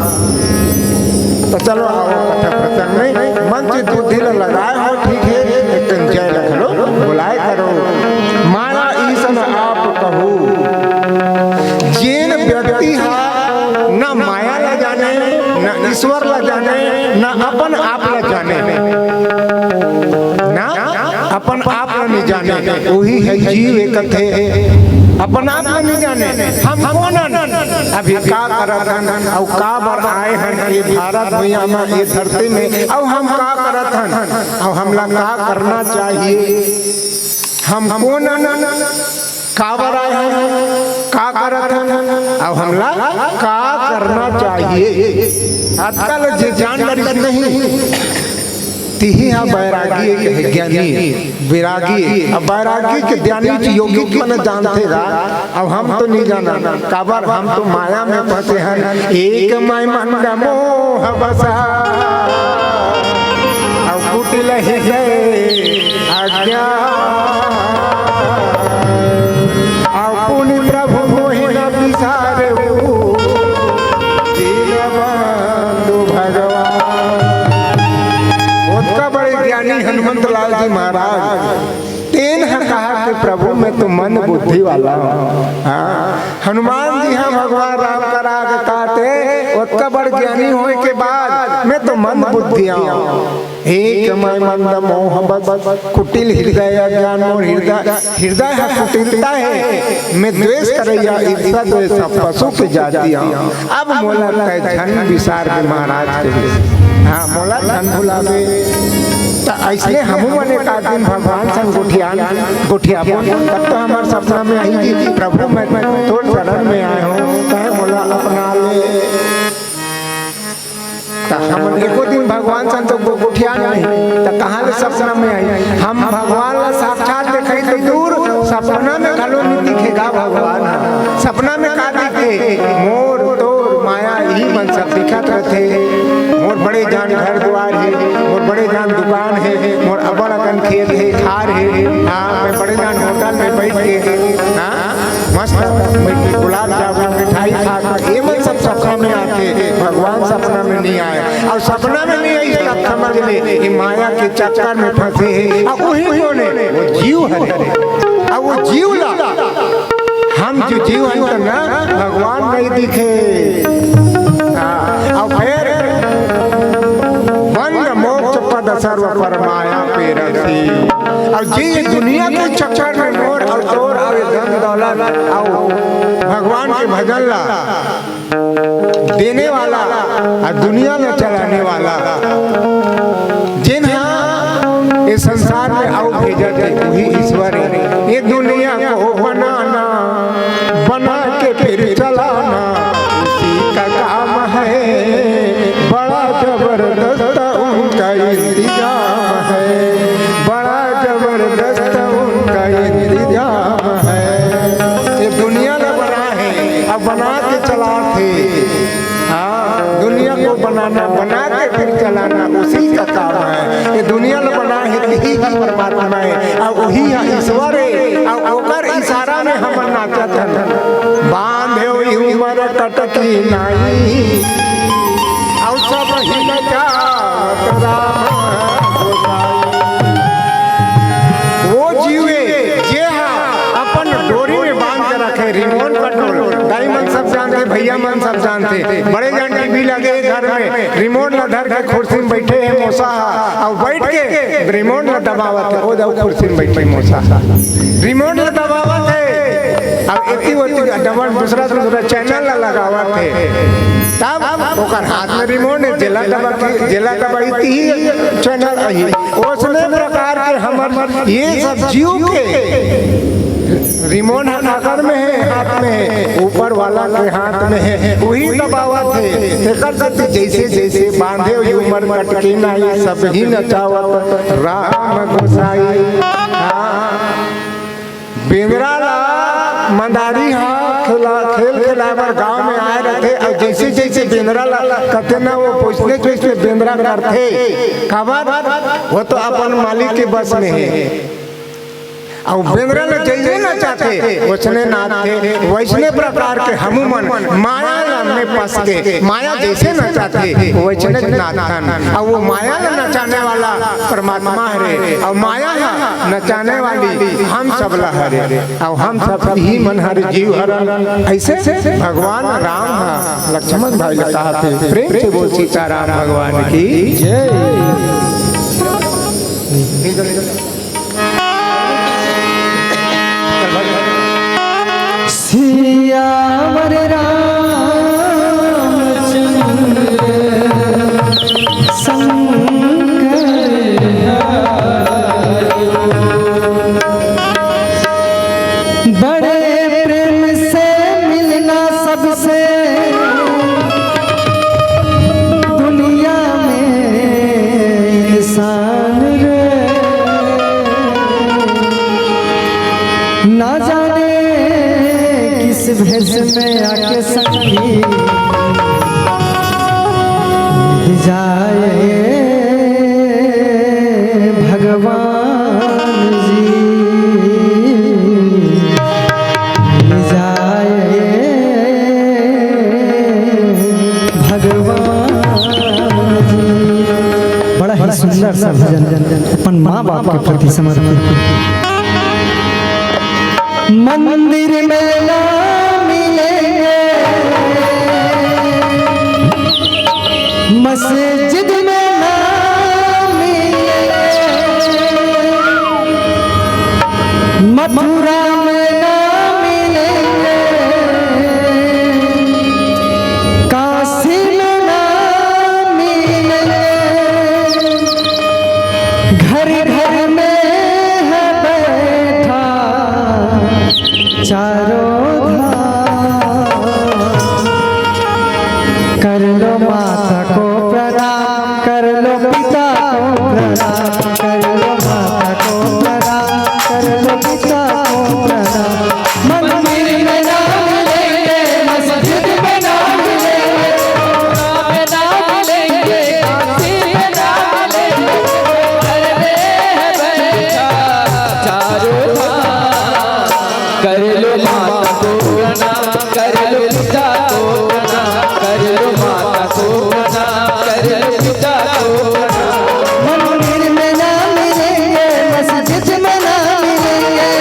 तो चलो आओ कथा प्रसंग में, मन चित बुद्धि ल लगाए हो, ठीक हे, एक ठन जय ल घलो बोलाए करो। माया ईश न आप कहू। जेन व्यक्ति हा न माया ल जाने, न ईश्वर ल जाने, न अपन आप ल जाने, ना अपन आप ल नहीं जाने, वही हे जीव, ए कथे अपन आप ल नहीं जाने। हम कोन हन, अभी का करत हन, अउ काबर आए हन ये भारत भुइयां म, ये धरती में, अउ हम का करत हन, अउ हमला का करना चाहिए, हम कोन हन, काबर आए हन, का करत हन, अउ हमला का करना चाहिए। आजकल जे जान डरिस नहीं, तिही ह बैरागी एक हे, ज्ञानी, वैरागी। अब बैरागी के ज्ञानी के योगी के मन जानथे गा। अब हम तो नहीं जाना, काबर हम तो माया में फंसे हन। एक माय मंद मोह बसा, अब कुटिल हृदय अज्ञान। अपुनि प्रभु मोहि न बिसारहु, दीनबंधु भगवान। ओतका बड़े ज्ञानी हनुमंत लाल जी महाराज, तेन ह कहा कि प्रभु मैं तो मंद बुद्धि वाला हूँ। हाँ, हनुमान जी ह भगवान राम करा आगे कहत हे, ओतका बड़ ज्ञानी होय के बाद मैं तो मंद बुद्धि हूँ। हे कि मैं मंद मोह बस, कुटिल हृदय अज्ञान मोर हृदय, हृदय ह कुटिलता हे। मैं द्वेष करइया, ईर्षा द्वेष ह पशु के जाति हूँ। अब मोला तै झन बिसार दे महाराज के। हाँ, मोला झन भुलाबे। त अइसने हमू मन एक आध दिन भगवान संग गोठियान, गोठियाबो, तब तो हमर सपना में आही कि प्रभु मैं तोर शरण में आए हूँ, तै मोला अपना ले। त हमन एको दिन भगवान संग तो गो-, गोठियान नहीं, त कहाँ ले सपना में आही? हम भगवान ला साक्षात देखई तो दूर, सपना में घलो नहीं दिखे गा भगवान ह। सपना में का दिखे? मोर तोर माया इही मन सब दिखत रथे। मोर बड़े जान घर दुवार हे, मोर बड़े जान दुकान हे, मोर अब्बड़ अकन खेत हे, खार हे। हाँ, मैं बड़े जान होटल में बइठ के, हाँ, मस्त गुलाब जामुन मिठाई खात, ये मन सब सपना में आथे, भगवान सपना में नहीं आय। अउ सपना में नहीं आइस तब समझ ले, ये माया के चक्कर में फंसे हे। अउ उही कोन हे? वो जीव हरे। अउ वो जीव ला हम जो जीव हन त ना भगवान नहीं दिखे। हाँ, अउ फेर बंद मोक्ष पद सर्व पर माया पेरसी। अउ जे ये दुनिया के चक्कर में मोर अउ तोर अउ ये धन दौलत अउ भगवान के भजन ला देने वाला अउ दुनिया ला चलाने वाला, जेन ह ये संसार में अउ भेजत हे, वही ईश्वर हे। ये दुनिया को बनाना, बना के फिर चलाना, उसी का काम है। बड़ा जबरदस्त उनका इंतजाम है, बड़ा जबरदस्त उनका इंतजाम है। ये दुनिया ला बना हे, अउ बना के चलाथे। हाँ, दुनिया को बनाना, बना के फिर चलाना, उसी का काम है। ये दुनिया ला बना हे, यही का परमात्मा हे, अउ वही ह ईश्वर हे, अउ ओकर इशारा में हमन नाचत हन। बांधे हुई उमर कटकी नाई, अउ सब ही नचावत राम गोसाई। वो जीव हे, जे ह अपन डोरी में बांध के रखे, रिमोट कंट्रोल। दाई मन सब जानथे, भैया मन सब जानथे। बड़े जान टीवी लगे हे घर में, रिमोट ला धर के कुर्सी में बइठे हे मोसा ह, अउ बइठ के रिमोट ला दबावत हे। ओ दे कुर्सी में बइठे मोसा, रिमोट ला दबावत हे, अउ एती ओती डबल दूसरा दूसरा चैनल ला लगावत हे। तब ओकर हाथ में रिमोट हे, जेला दबा के, जेला दबाई तिही चैनल आही। ओसने प्रकार के हमर ये सब जीव के रिमोट ह काकर में हे, हाथ में हे, ऊपर वाला के हाथ में हे, वही दबावत हे। तेकर सेती जैसे जैसे बांधे हुई उमर कटकी नाई, सब ही नचावत राम गोसाई। हाँ। बेंदरा ला मंदारी ह खेला, खेल खेलाए बर गांव में आए रथे, अउ जैसे जैसे बेंदरा ला कथे ना, वो पोइसने पोइसने बेंदरा करथे। काबर? वो तो अपन मालिक के बस में हे। अउ बेंदरा ला जैसे नचाथे, वैसने नाचथे। वैसने प्रकार के हमू मन माया ला में फंस के, माया जैसे नचाथे, वैसने नाचथन। अउ वो माया ला नचाने वाला परमात्मा हरे, अउ माया ह नचाने वाली हम सब ला हरे, अउ हम सब ही मन हर जीव हरन। अइसे भगवान राम ह लक्ष्मण भाई ला कहत हे, प्रेम से बोल सीताराम भगवान की जय। सियावर रामचंद्र शंकर बड़े प्रेम से मिलना सबसे दुनिया में इंसान रे। ना जाने किस भेष में आके संगी जाए भगवान जी, जाए भगवान जी। बड़ा ही सुंदर सा भजन, अपन माँ बाप के प्रति समर्पित। मंदिर में ना मिलेंगे, मस्जिद में ना मिलेंगे, मथुरा में ना मिलेंगे, काशी में ना मिलेंगे। घर घर में है बैठा चारों धाम। कर लो माता को प्रणाम, कर लो पिता को प्रणाम, कर लो माता को प्रणाम, कर लो पिता को प्रणाम। मंदिर में ना मिलेंगे, मस्जिद में ना मिलेंगे, मथुरा में ना मिलेंगे, काशी में ना मिलेंगे, घर में है बैठा चारों धाम। कर लो माता को प्रणाम, कर लो पिता को प्रणाम, कर लो माता को प्रणाम, कर लो पिता को प्रणाम। मंदिर में ना मिलेंगे, मस्जिद में ना मिलेंगे,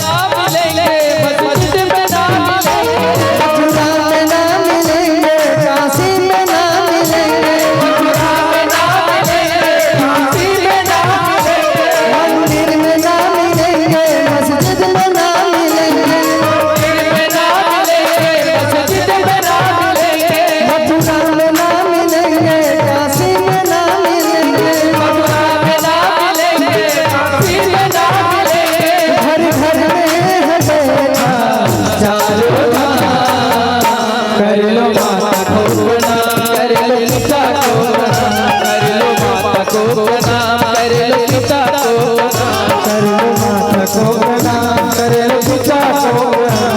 ना मिलेंगे, मस्जिद में ना मिलेंगे, मथुरा में ना मिलेंगे, काशी में ना मिलेंगे, मथुरा में ना मिलेंगे, काशी में ना मिलेंगे, मंदिर में ना मिलेंगे, मस्जिद में ना मिलेंगे, मंदिर में ना मिलेंगे, मस्जिद में ना मिलेंगे, मथुरा में ना मिलेंगे, काशी में ना मिलेंगे, मथुरा में ना मिलेंगे, काशी में ना मिलेंगे। घर घर में है बैठा चारों धाम। कर लो माता को प्रणाम, कर लो पिता को प्रणाम, कर लो माता को प्रणाम, कर लो पिता को प्रणाम, कर लो माता को प्रणाम, कर लो पिता को प्रणाम।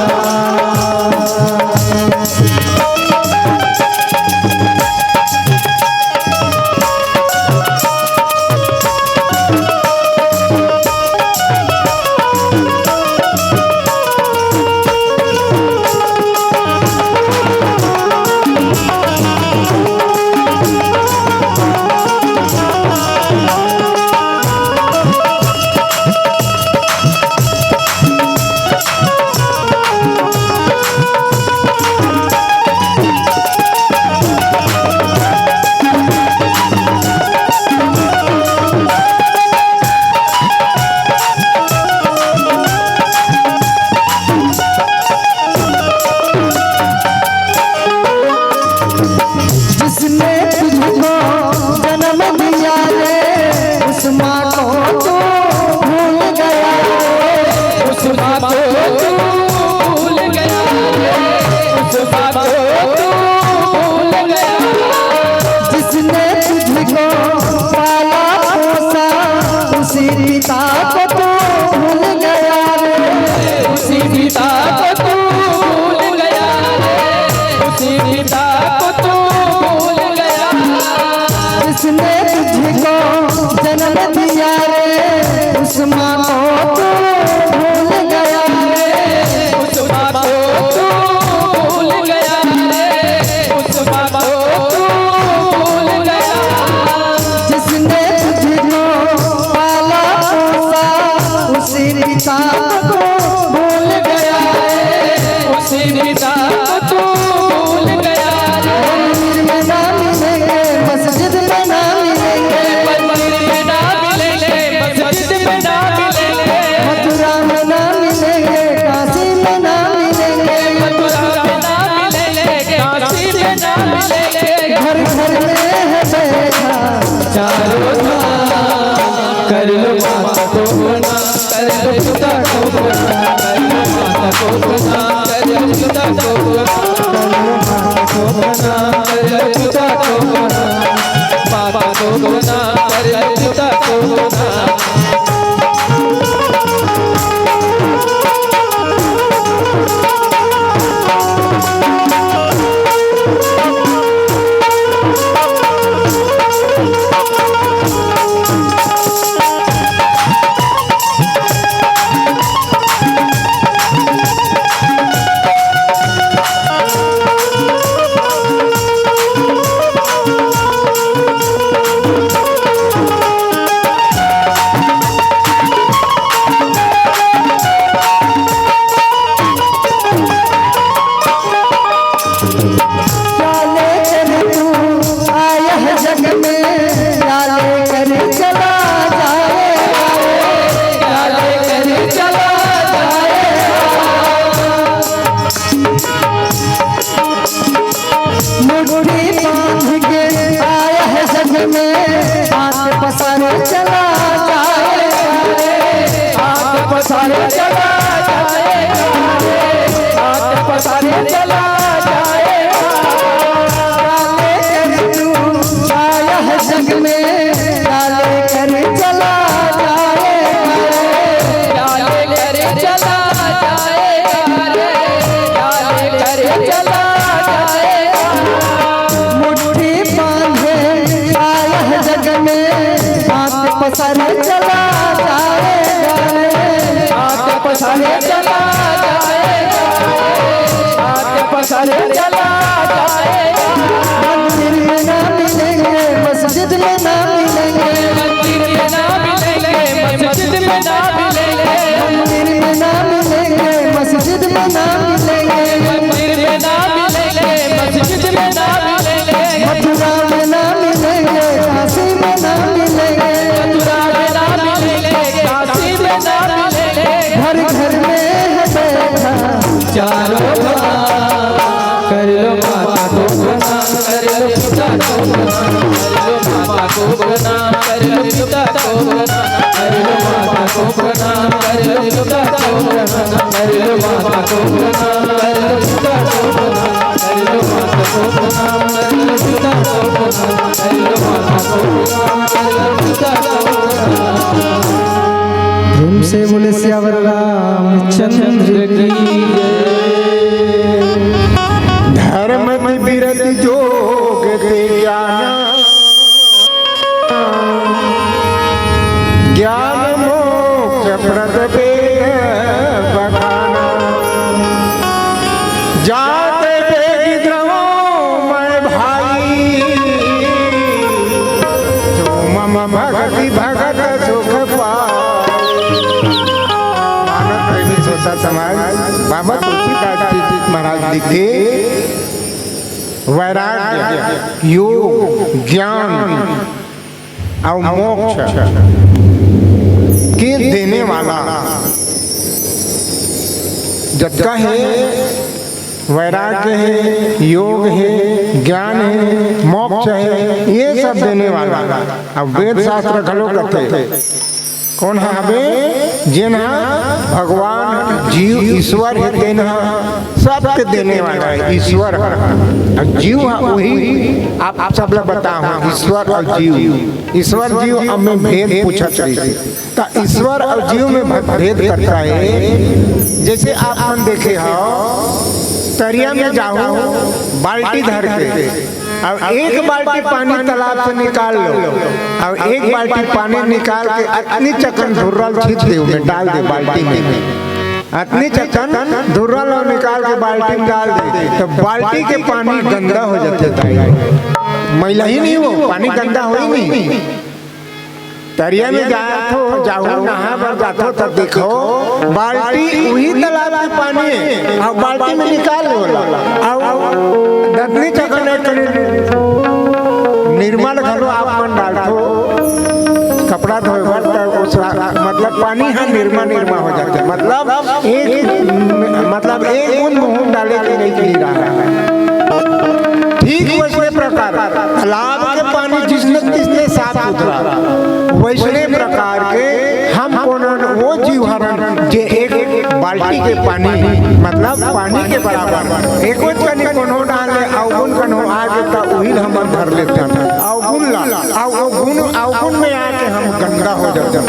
जिसने तुझको जन्म दिया रे, उस माँ को तू भूल गया रे। उस माँ को तू भूल गया रे। उस माँ को तू भूल गया। जिसने तुझको पाला पोसा, उसी पिता को तू भूल गया रे। उसी पिता को तू भूल गया रे। उसी पिता को तू भूल गया। जिसने तुझको जन्म दिया रे, उस माँ को तू भूल गया रे। उस माँ को तू भूल गया रे। उस माँ को तू भूल गया। जिसने तुझको पाला पोसा, उसी पिता को भूल गया रे। उसी पिता को तू भूल गया रे। मंदिर में ना मिलेंगे, मस्जिद में ना मिलेंगे। मंदिर में ना मिलेंगे, मस्जिद में ना मिलेंगे। मथुरा में ना मिलेंगे, काशी में ना मिलेंगे। मथुरा में ना मिलेंगे, काशी में ना मिलेंगे। घर घर में है बैठा चारों धाम। कर लो माता को प्रणाम, कर लो पिता को प्रणाम, कर लो माता को प्रणाम, कर लो पिता को प्रणाम, कर लो माता को प्रणाम, कर लो पिता को प्रणाम, माता को प्रणाम, कर लो पिता को प्रणाम। क्या लेकर तू आया है जग में, क्या लेकर चला जाएगा रे, क्या लेकर चला जाएगा। मुट्ठी बांध के आया है जग में, हाथ पसारे चला जाएगा रे, हाथ पसारे चला जाएगा रे, हाथ पसारे चला जाएगा। क्या लेकर तू आया है जग में, क्या लेकर चला जाएगा रे, क्या लेकर चला जाएगा रे, क्या लेकर चला जाएगा। मुट्ठी बांधे आया है जग में, हाथ पसारे चला जाएगा रे, हाथ पसारे चला जाएगा, हाथ पसारे चला जाएगा। मंदिर में ना मिलेंगे, मस्जिद में ना मिलेंगे, मंदिर में ना मिलेंगे, मस्जिद में ना मिलेंगे, मंदिर में ना मिलेंगे, मस्जिद में ना मिलेंगे, मंदिर में ना मिलेंगे, मस्जिद में ना मिलेंगे, मथुरा में ना मिलेंगे, काशी में ना मिलेंगे, मथुरा में ना मिलेंगे, काशी में ना मिलेंगे। घर घर में है बैठा चारों धाम। कर लो माता को प्रणाम, कर लो पिता को प्रणाम, कर लो माता को प्रणाम, कर लो पिता को प्रणाम, कर लो माता को प्रणाम, कर लो पिता को प्रणाम, कर लो माता को प्रणाम, कर लो पिता को प्रणाम, कर लो माता को प्रणाम, कर लो पिता को प्रणाम, कर लो माता को प्रणाम, कर लो पिता को प्रणाम। प्रेम से बोले सियावर रामचंद्र की जय। धर्म विरत जोग ते ज्ञान, ज्ञान मोक्ष प्रद वेद बखाना। जात वेद द्रवो मैं भाई, जो मम भक्ति भगत सुख पाई। मानव प्रेमी श्रोता समाज, बाबा तुलसीदास जी महाराज जी के वैराग्य, योग, ज्ञान और मोक्ष के देने वाला जतका है, वैराग्य है, योग है, ज्ञान है, मोक्ष है, ये सब देने वाला। अब वेद शास्त्र घलो कहते, कौन ह हबे? जेन ह भगवान, जीव, ईश्वर हे, तेन ह सबके देने वाला हे, ईश्वर ह। अउ जीव ह उही, आप, आप सब ला बताहूँ, ईश्वर अउ जीव, ईश्वर जीव अब मैं भेद पूछत रहिस। त ईश्वर अउ जीव में भ-, भेद करता हे। जइसे आप मन देखे हव, तरिया में जाहू, बाल्टी धर के, अब एक बाल्टी पानी तालाब से निकाल लो, अब एक बाल्टी पानी निकाल के अतनी चकन धुर्रा ल छींट दे, ओमे डाल दे बाल्टी में, अतनी चकन धुर्रा ल निकाल के बाल्टी में डाल दे, त बाल्टी के पानी गंदा हो जाथे दाई, मैला ही नहीं हो, पानी गंदा हो ही नहीं। तरिया में जाथो, जाहू नहाय बर जाथो, त देखो, बाल्टी उही तालाब के पानी हे, अउ बाल्टी में निकाल ले ओला, अउ दतनी चकन एक कनी निरमा ल घलो आप मन डालथो, कपड़ा धोए बर, त ओ सा-, मतलब पानी ह निरमा निरमा हो जाथे, मतलब एक, मतलब एक बूंद मुंह डाले के नहीं, नहीं रहा। ठीक वइसने प्रकार तालाब के पानी जिसने तिसने साफ सुथरा, वइसने प्रकार के हम कोन वो जीव हरन जे एक बाल्टी के पानी, मतलब पानी के बराबर, एको कनी कोनो डाले, अवगुण कनो आगे त उही ल हमन धर लेथन, अवगुण ला, अव-, अवगुण, अवगुण में आके हम गंदा हो जाथन।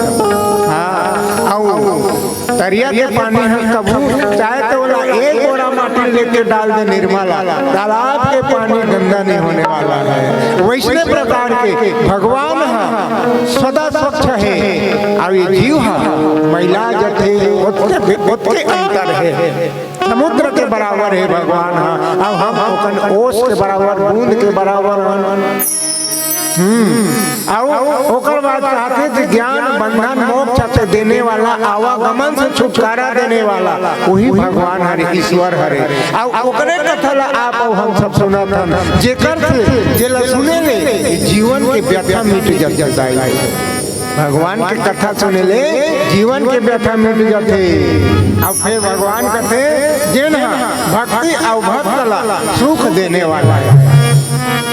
हाँ, अउ तरिया के पानी ह कभू चाहे त ओला एक बोरा माटी लेके डाल दे निरमा ला, तालाब के पानी गंदा नहीं होने वाला है। वइसने प्रकार के भगवान ह सदा स्वच्छ हे, अउ ये जीव ह मैला जथे, ओतके, ओतके अंतर हे। समुद्र के बराबर हे भगवान ह, अउ हम ओकन ओस के बराबर, बूंद के बराबर हन। अउ ओकर बाद कहथे कि ज्ञान, बंधन, मोक्ष से देने वाला, आवागमन से छुटकारा देने वाला, वही भगवान हरे, ईश्वर हरे। अउ ओकरे कथा ला आप अउ हम सब सुनत हन, जेकर से, जेला सुने ले जीवन के व्यथा मिट जाथे। भगवान के कथा सुने ले जीवन के व्यथा मिट जाथे। अब फिर भगवान कथे, "जेन ह भक्ति अउ भक्त ला सुख देने वाला है।"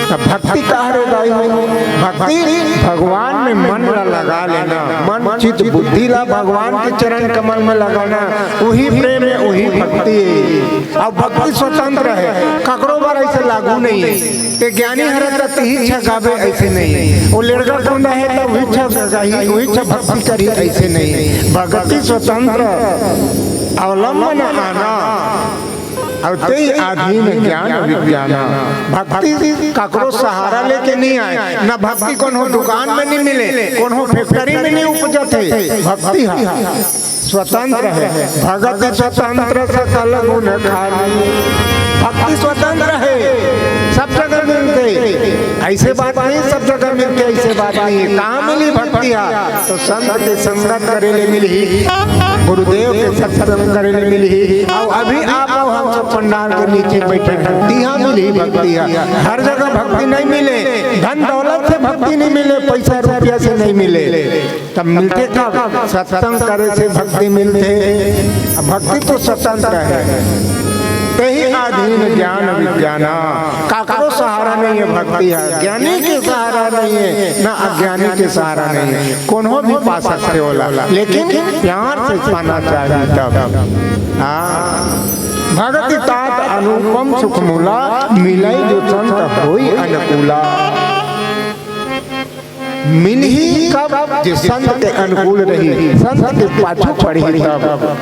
त भक्ति का हरे दाई? भक्ति भगवान में मन ला लगा लेना, मन, चित्त, बुद्धि ला भगवान के चरण कमल में लगाना, वही प्रेम है, वही भक्ति है। अब भक्ति स्वतंत्र है, ककरो बर ऐसे लागू नहीं है। ते ज्ञानी हरे त तिही इच्छा गाबे, ऐसे नहीं। वो लेड़गा कोंदा है त वही इच्छा गाही, वही इच्छा भक्ति करी, ऐसे नहीं। भक्ति स्वतंत्र, अवलंबन आना, अउ तेहि अधीन ज्ञान विज्ञान। भक्ति ककरो सहारा लेके नहीं आए, न भक्ति कोनो दुकान में नहीं मिले, कोनो फैक्ट्री में नहीं उपजत है। भक्ति है, स्वतंत्र है। भगति स्वतंत्र सकल गुण खानी। भक्ति स्वतंत्र है, सब जगह मिलथे। ऐसे बात नहीं, सब जगह मिलथे, ऐसे बात नहीं है। कहाँ मिली भक्ति हा? तो संत के संगत करे ले मिलही, गुरुदेव के सत्संग करे ले मिलही। अउ अभी आप अउ हम सब पंडाल के नीचे बैठे हैं, तिहाँ मिलही भक्ति हा। हर जगह भक्ति नहीं मिले, धन दौलत से भक्ति नहीं मिले, पैसा रुपया से नहीं मिले। तब मिलथे कब? सत्संग करे से भक्ति मिलथे। अब भक्ति तो स्वतंत्र है, तेहि अधीन ज्ञान विज्ञाना। काकरो सहारा नहीं है भक्ति हा, ज्ञानी के सहारा नहीं है, ना अज्ञानी के सहारा नहीं है। कोनो भी पा सकथे ओला, लेकिन प्यार से पाना चाहिए तब। हाँ, भगति तात अनुपम सुख मूला, मिलइ जो संत होई अनुकूला। मिलही कब? जे संत के अनुकूल रही, संत के पाछू पड़ही तब।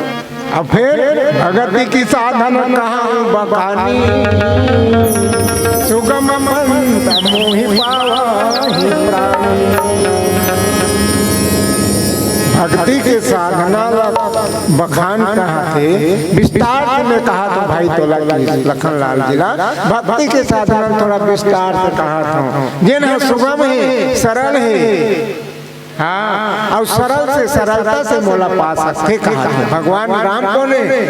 अब फिर भगति की साधन कहाँ बखानी, सुगम पंथ मोहि पावहि प्राणी। भक्ति के साधना ला बखान कहाथे, विस्तार से मैं कहाथों भाई तोला की लखन लाल जी ला, भक्ति के साधना थोड़ा विस्तार से कहाथों। जेन ह सुगम हे, सरल हे, हाँ, अउ सरल से सरलता से मोला पा सकथे कहा। भगवान राम कोन हे?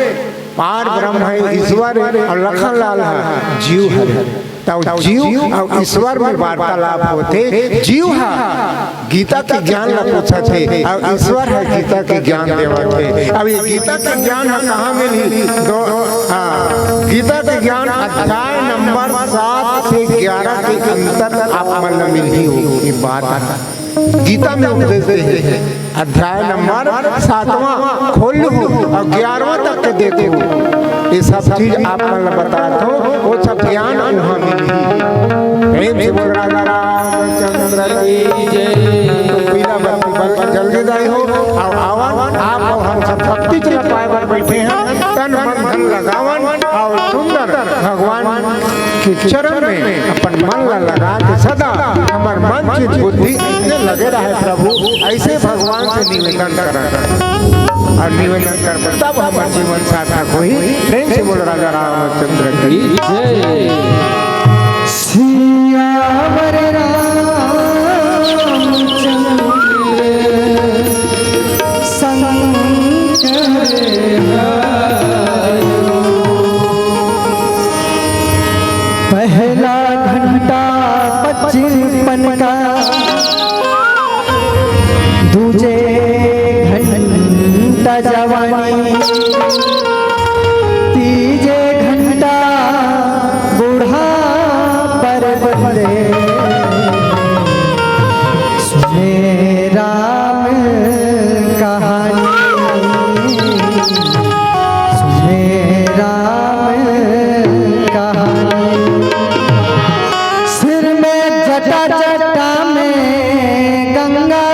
पार ब्रह्म हे, ईश्वर हे, अउ लखन लाल ह जीव हरे। तब जीव अउ ईश्वर में वार्तालाप होथे। जीव ह गीता के ज्ञान ला पूछत हे, अउ ईश्वर ह गीता के ज्ञान देवत हे। अब ये गीता के ज्ञान ह कहाँ मिलही? दो, हाँ, गीता के ज्ञान अध्याय नंबर सात से ग्यारह के अंतर आप मन ला मिलही हो। ये बात ह। गीता में उपदेश दे हे, अध्याय नंबर सातवां खोल लू अउ ग्यारहवां तक के देखू। ये सब चीज आप मन ला बताथों, वो सब ज्ञान उहाँ मिलही। प्रेम से बोल राजा रामचंद्र की जय। तो पीला बत्ती बल जल्दी दाई हो, अउ आवन, आप अउ हम सब भक्ति च ला पाए बर बैठे हैं, तन मन धन लगावन अउ सुंदर भगवान के चरण में अपन मन ला लगा के सदा हमर मन चित बुद्धि अइसने लगे रहे प्रभु, ऐसे भगवान से निवेदन करत हन। अउ निवेदन करबे तब हमर जीवन सार्थक होही। प्रेम से बोल राजा रामचंद्र की जय। सियावर रामचंद्र संग पहला घंटा बचपन का, दूजे घंटा जवानी, तीजे घंटा बूढ़ा पर बंदे। सुने राम कहानी, सुने राम कहानी। सिर में जटा, जटा में गंगा,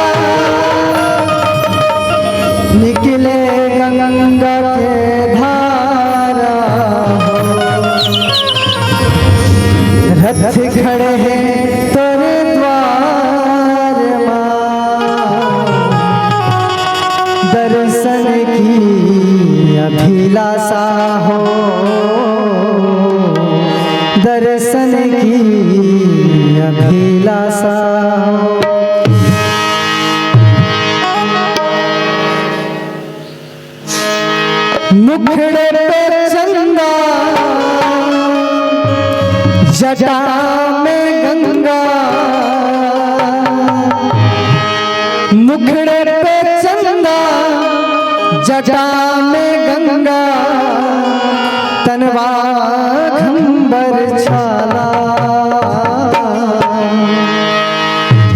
निकले गंगा के धारा। रथ खड़े हैं तोरे द्वार मा, दर्शन की अभिलाषा हो, दर्शन की अभिलाषा हो। मुखड़े पे चंदा, जटा में गंगा। मुखड़े पे चंदा, जटा में गंगा, तनवा घंबर छाला।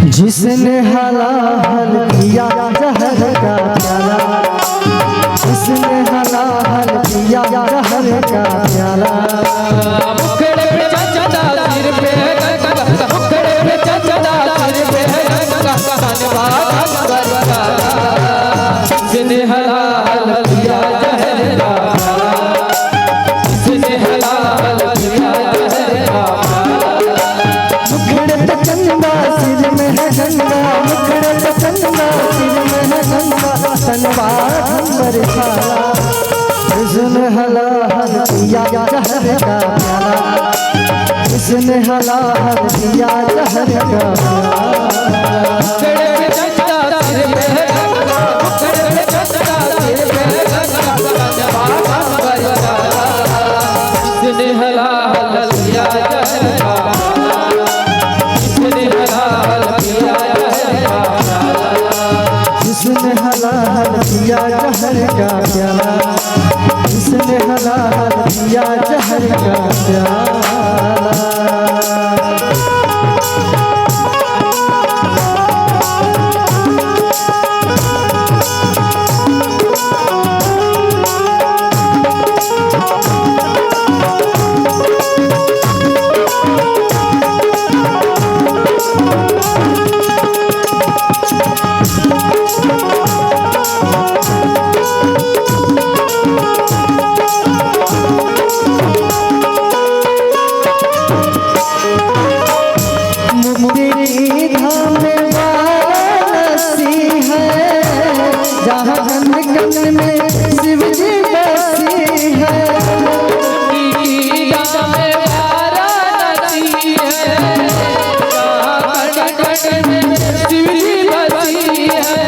जिसने हलाहल पिया जहर का प्याला, जिसने हलाहल पिया जहर का प्याला। मुखड़े पे चंदा, सिर पे गंगा, मुखड़े पे चंदा, सिर पे गंगा, तनवा घंबर छाला। जिसने हलाहल पिया जहर का प्याला, जिसने हलाहल पिया जहर का प्याला। मुखड़े पे चंदा, सिर में है गंगा, मुखड़े पे चंदा, सिर में है गंगा, तनवा घंबर छाला। हुस्न हलाहल पिया जहर का प्याला, हुस्न हलाहल पिया जहर का प्याला। मुखड़े पे चंदा, सिर में है गंगा, मुखड़े पे चंदा, सिर में है गंगा, तनवा घंबर छाला। जिसने हलाहल पिया जहर का प्याला, जिसने हलाहल पिया जहर का प्याला। जिसने हलाहल पिया जहर का प्याला, जिसने हलाहल पिया जहर का प्याला। मुक्ति धाम वाराणसी है, जहाँ कण कण में शिव जी बसी है। मुक्ति धाम वाराणसी है, जहाँ कण कण में शिव जी बसी है।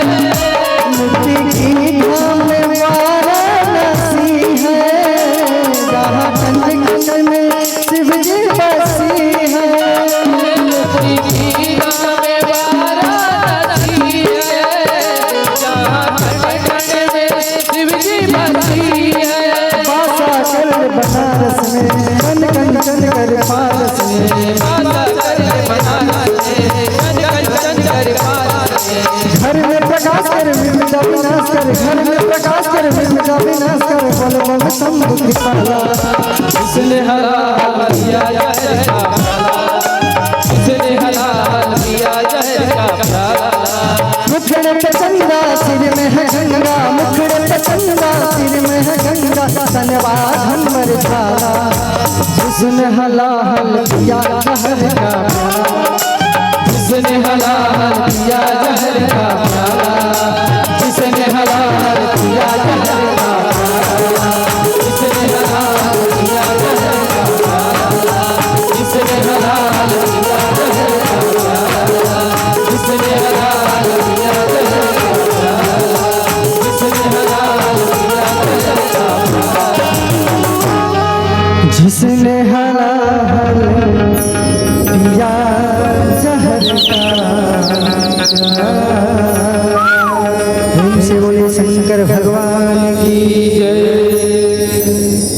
मुक्ति धाम वाराणसी है, जहाँ कण कण में शिव जी बसी है। मुक्ति धाम वाराणसी है, जहाँ कण कण में शिव जी बसी है। वासा कर बनारस में, कण कण कर पारस में। वासा कर बनारस में, कण कण कर पारस में। घर में प्रकाश कर, विपदा विनाश कर, घर में प्रकाश कर, विपदा विनाश कर, बोल बम शंभु कृपाला। जिसने हलाहल पिया जहर का प्याला, जिसने हलाहल पिया जहर का प्याला। मुखड़े पे चंदा, सिर में है गंगा, मुखड़े पे चंदा, सिर में है गंगा, तनवा घंबर छाला। जिसने हलाहल पिया जहर का प्याला, जिसने हलाहल पिया जहर का प्याला, जिसने हलाहल पिया जहर का प्याला, जिसने हलाहल पिया जहर का प्याला, जिसने हलाहल पिया जहर का प्याला, जिसने हलाहल पिया जहर का प्याला, जिसने हलाहल पिया जहर का प्याला। जिसने हलाहल पिया जहर का प्याला। प्रेम से बोलिए शंकर भगवान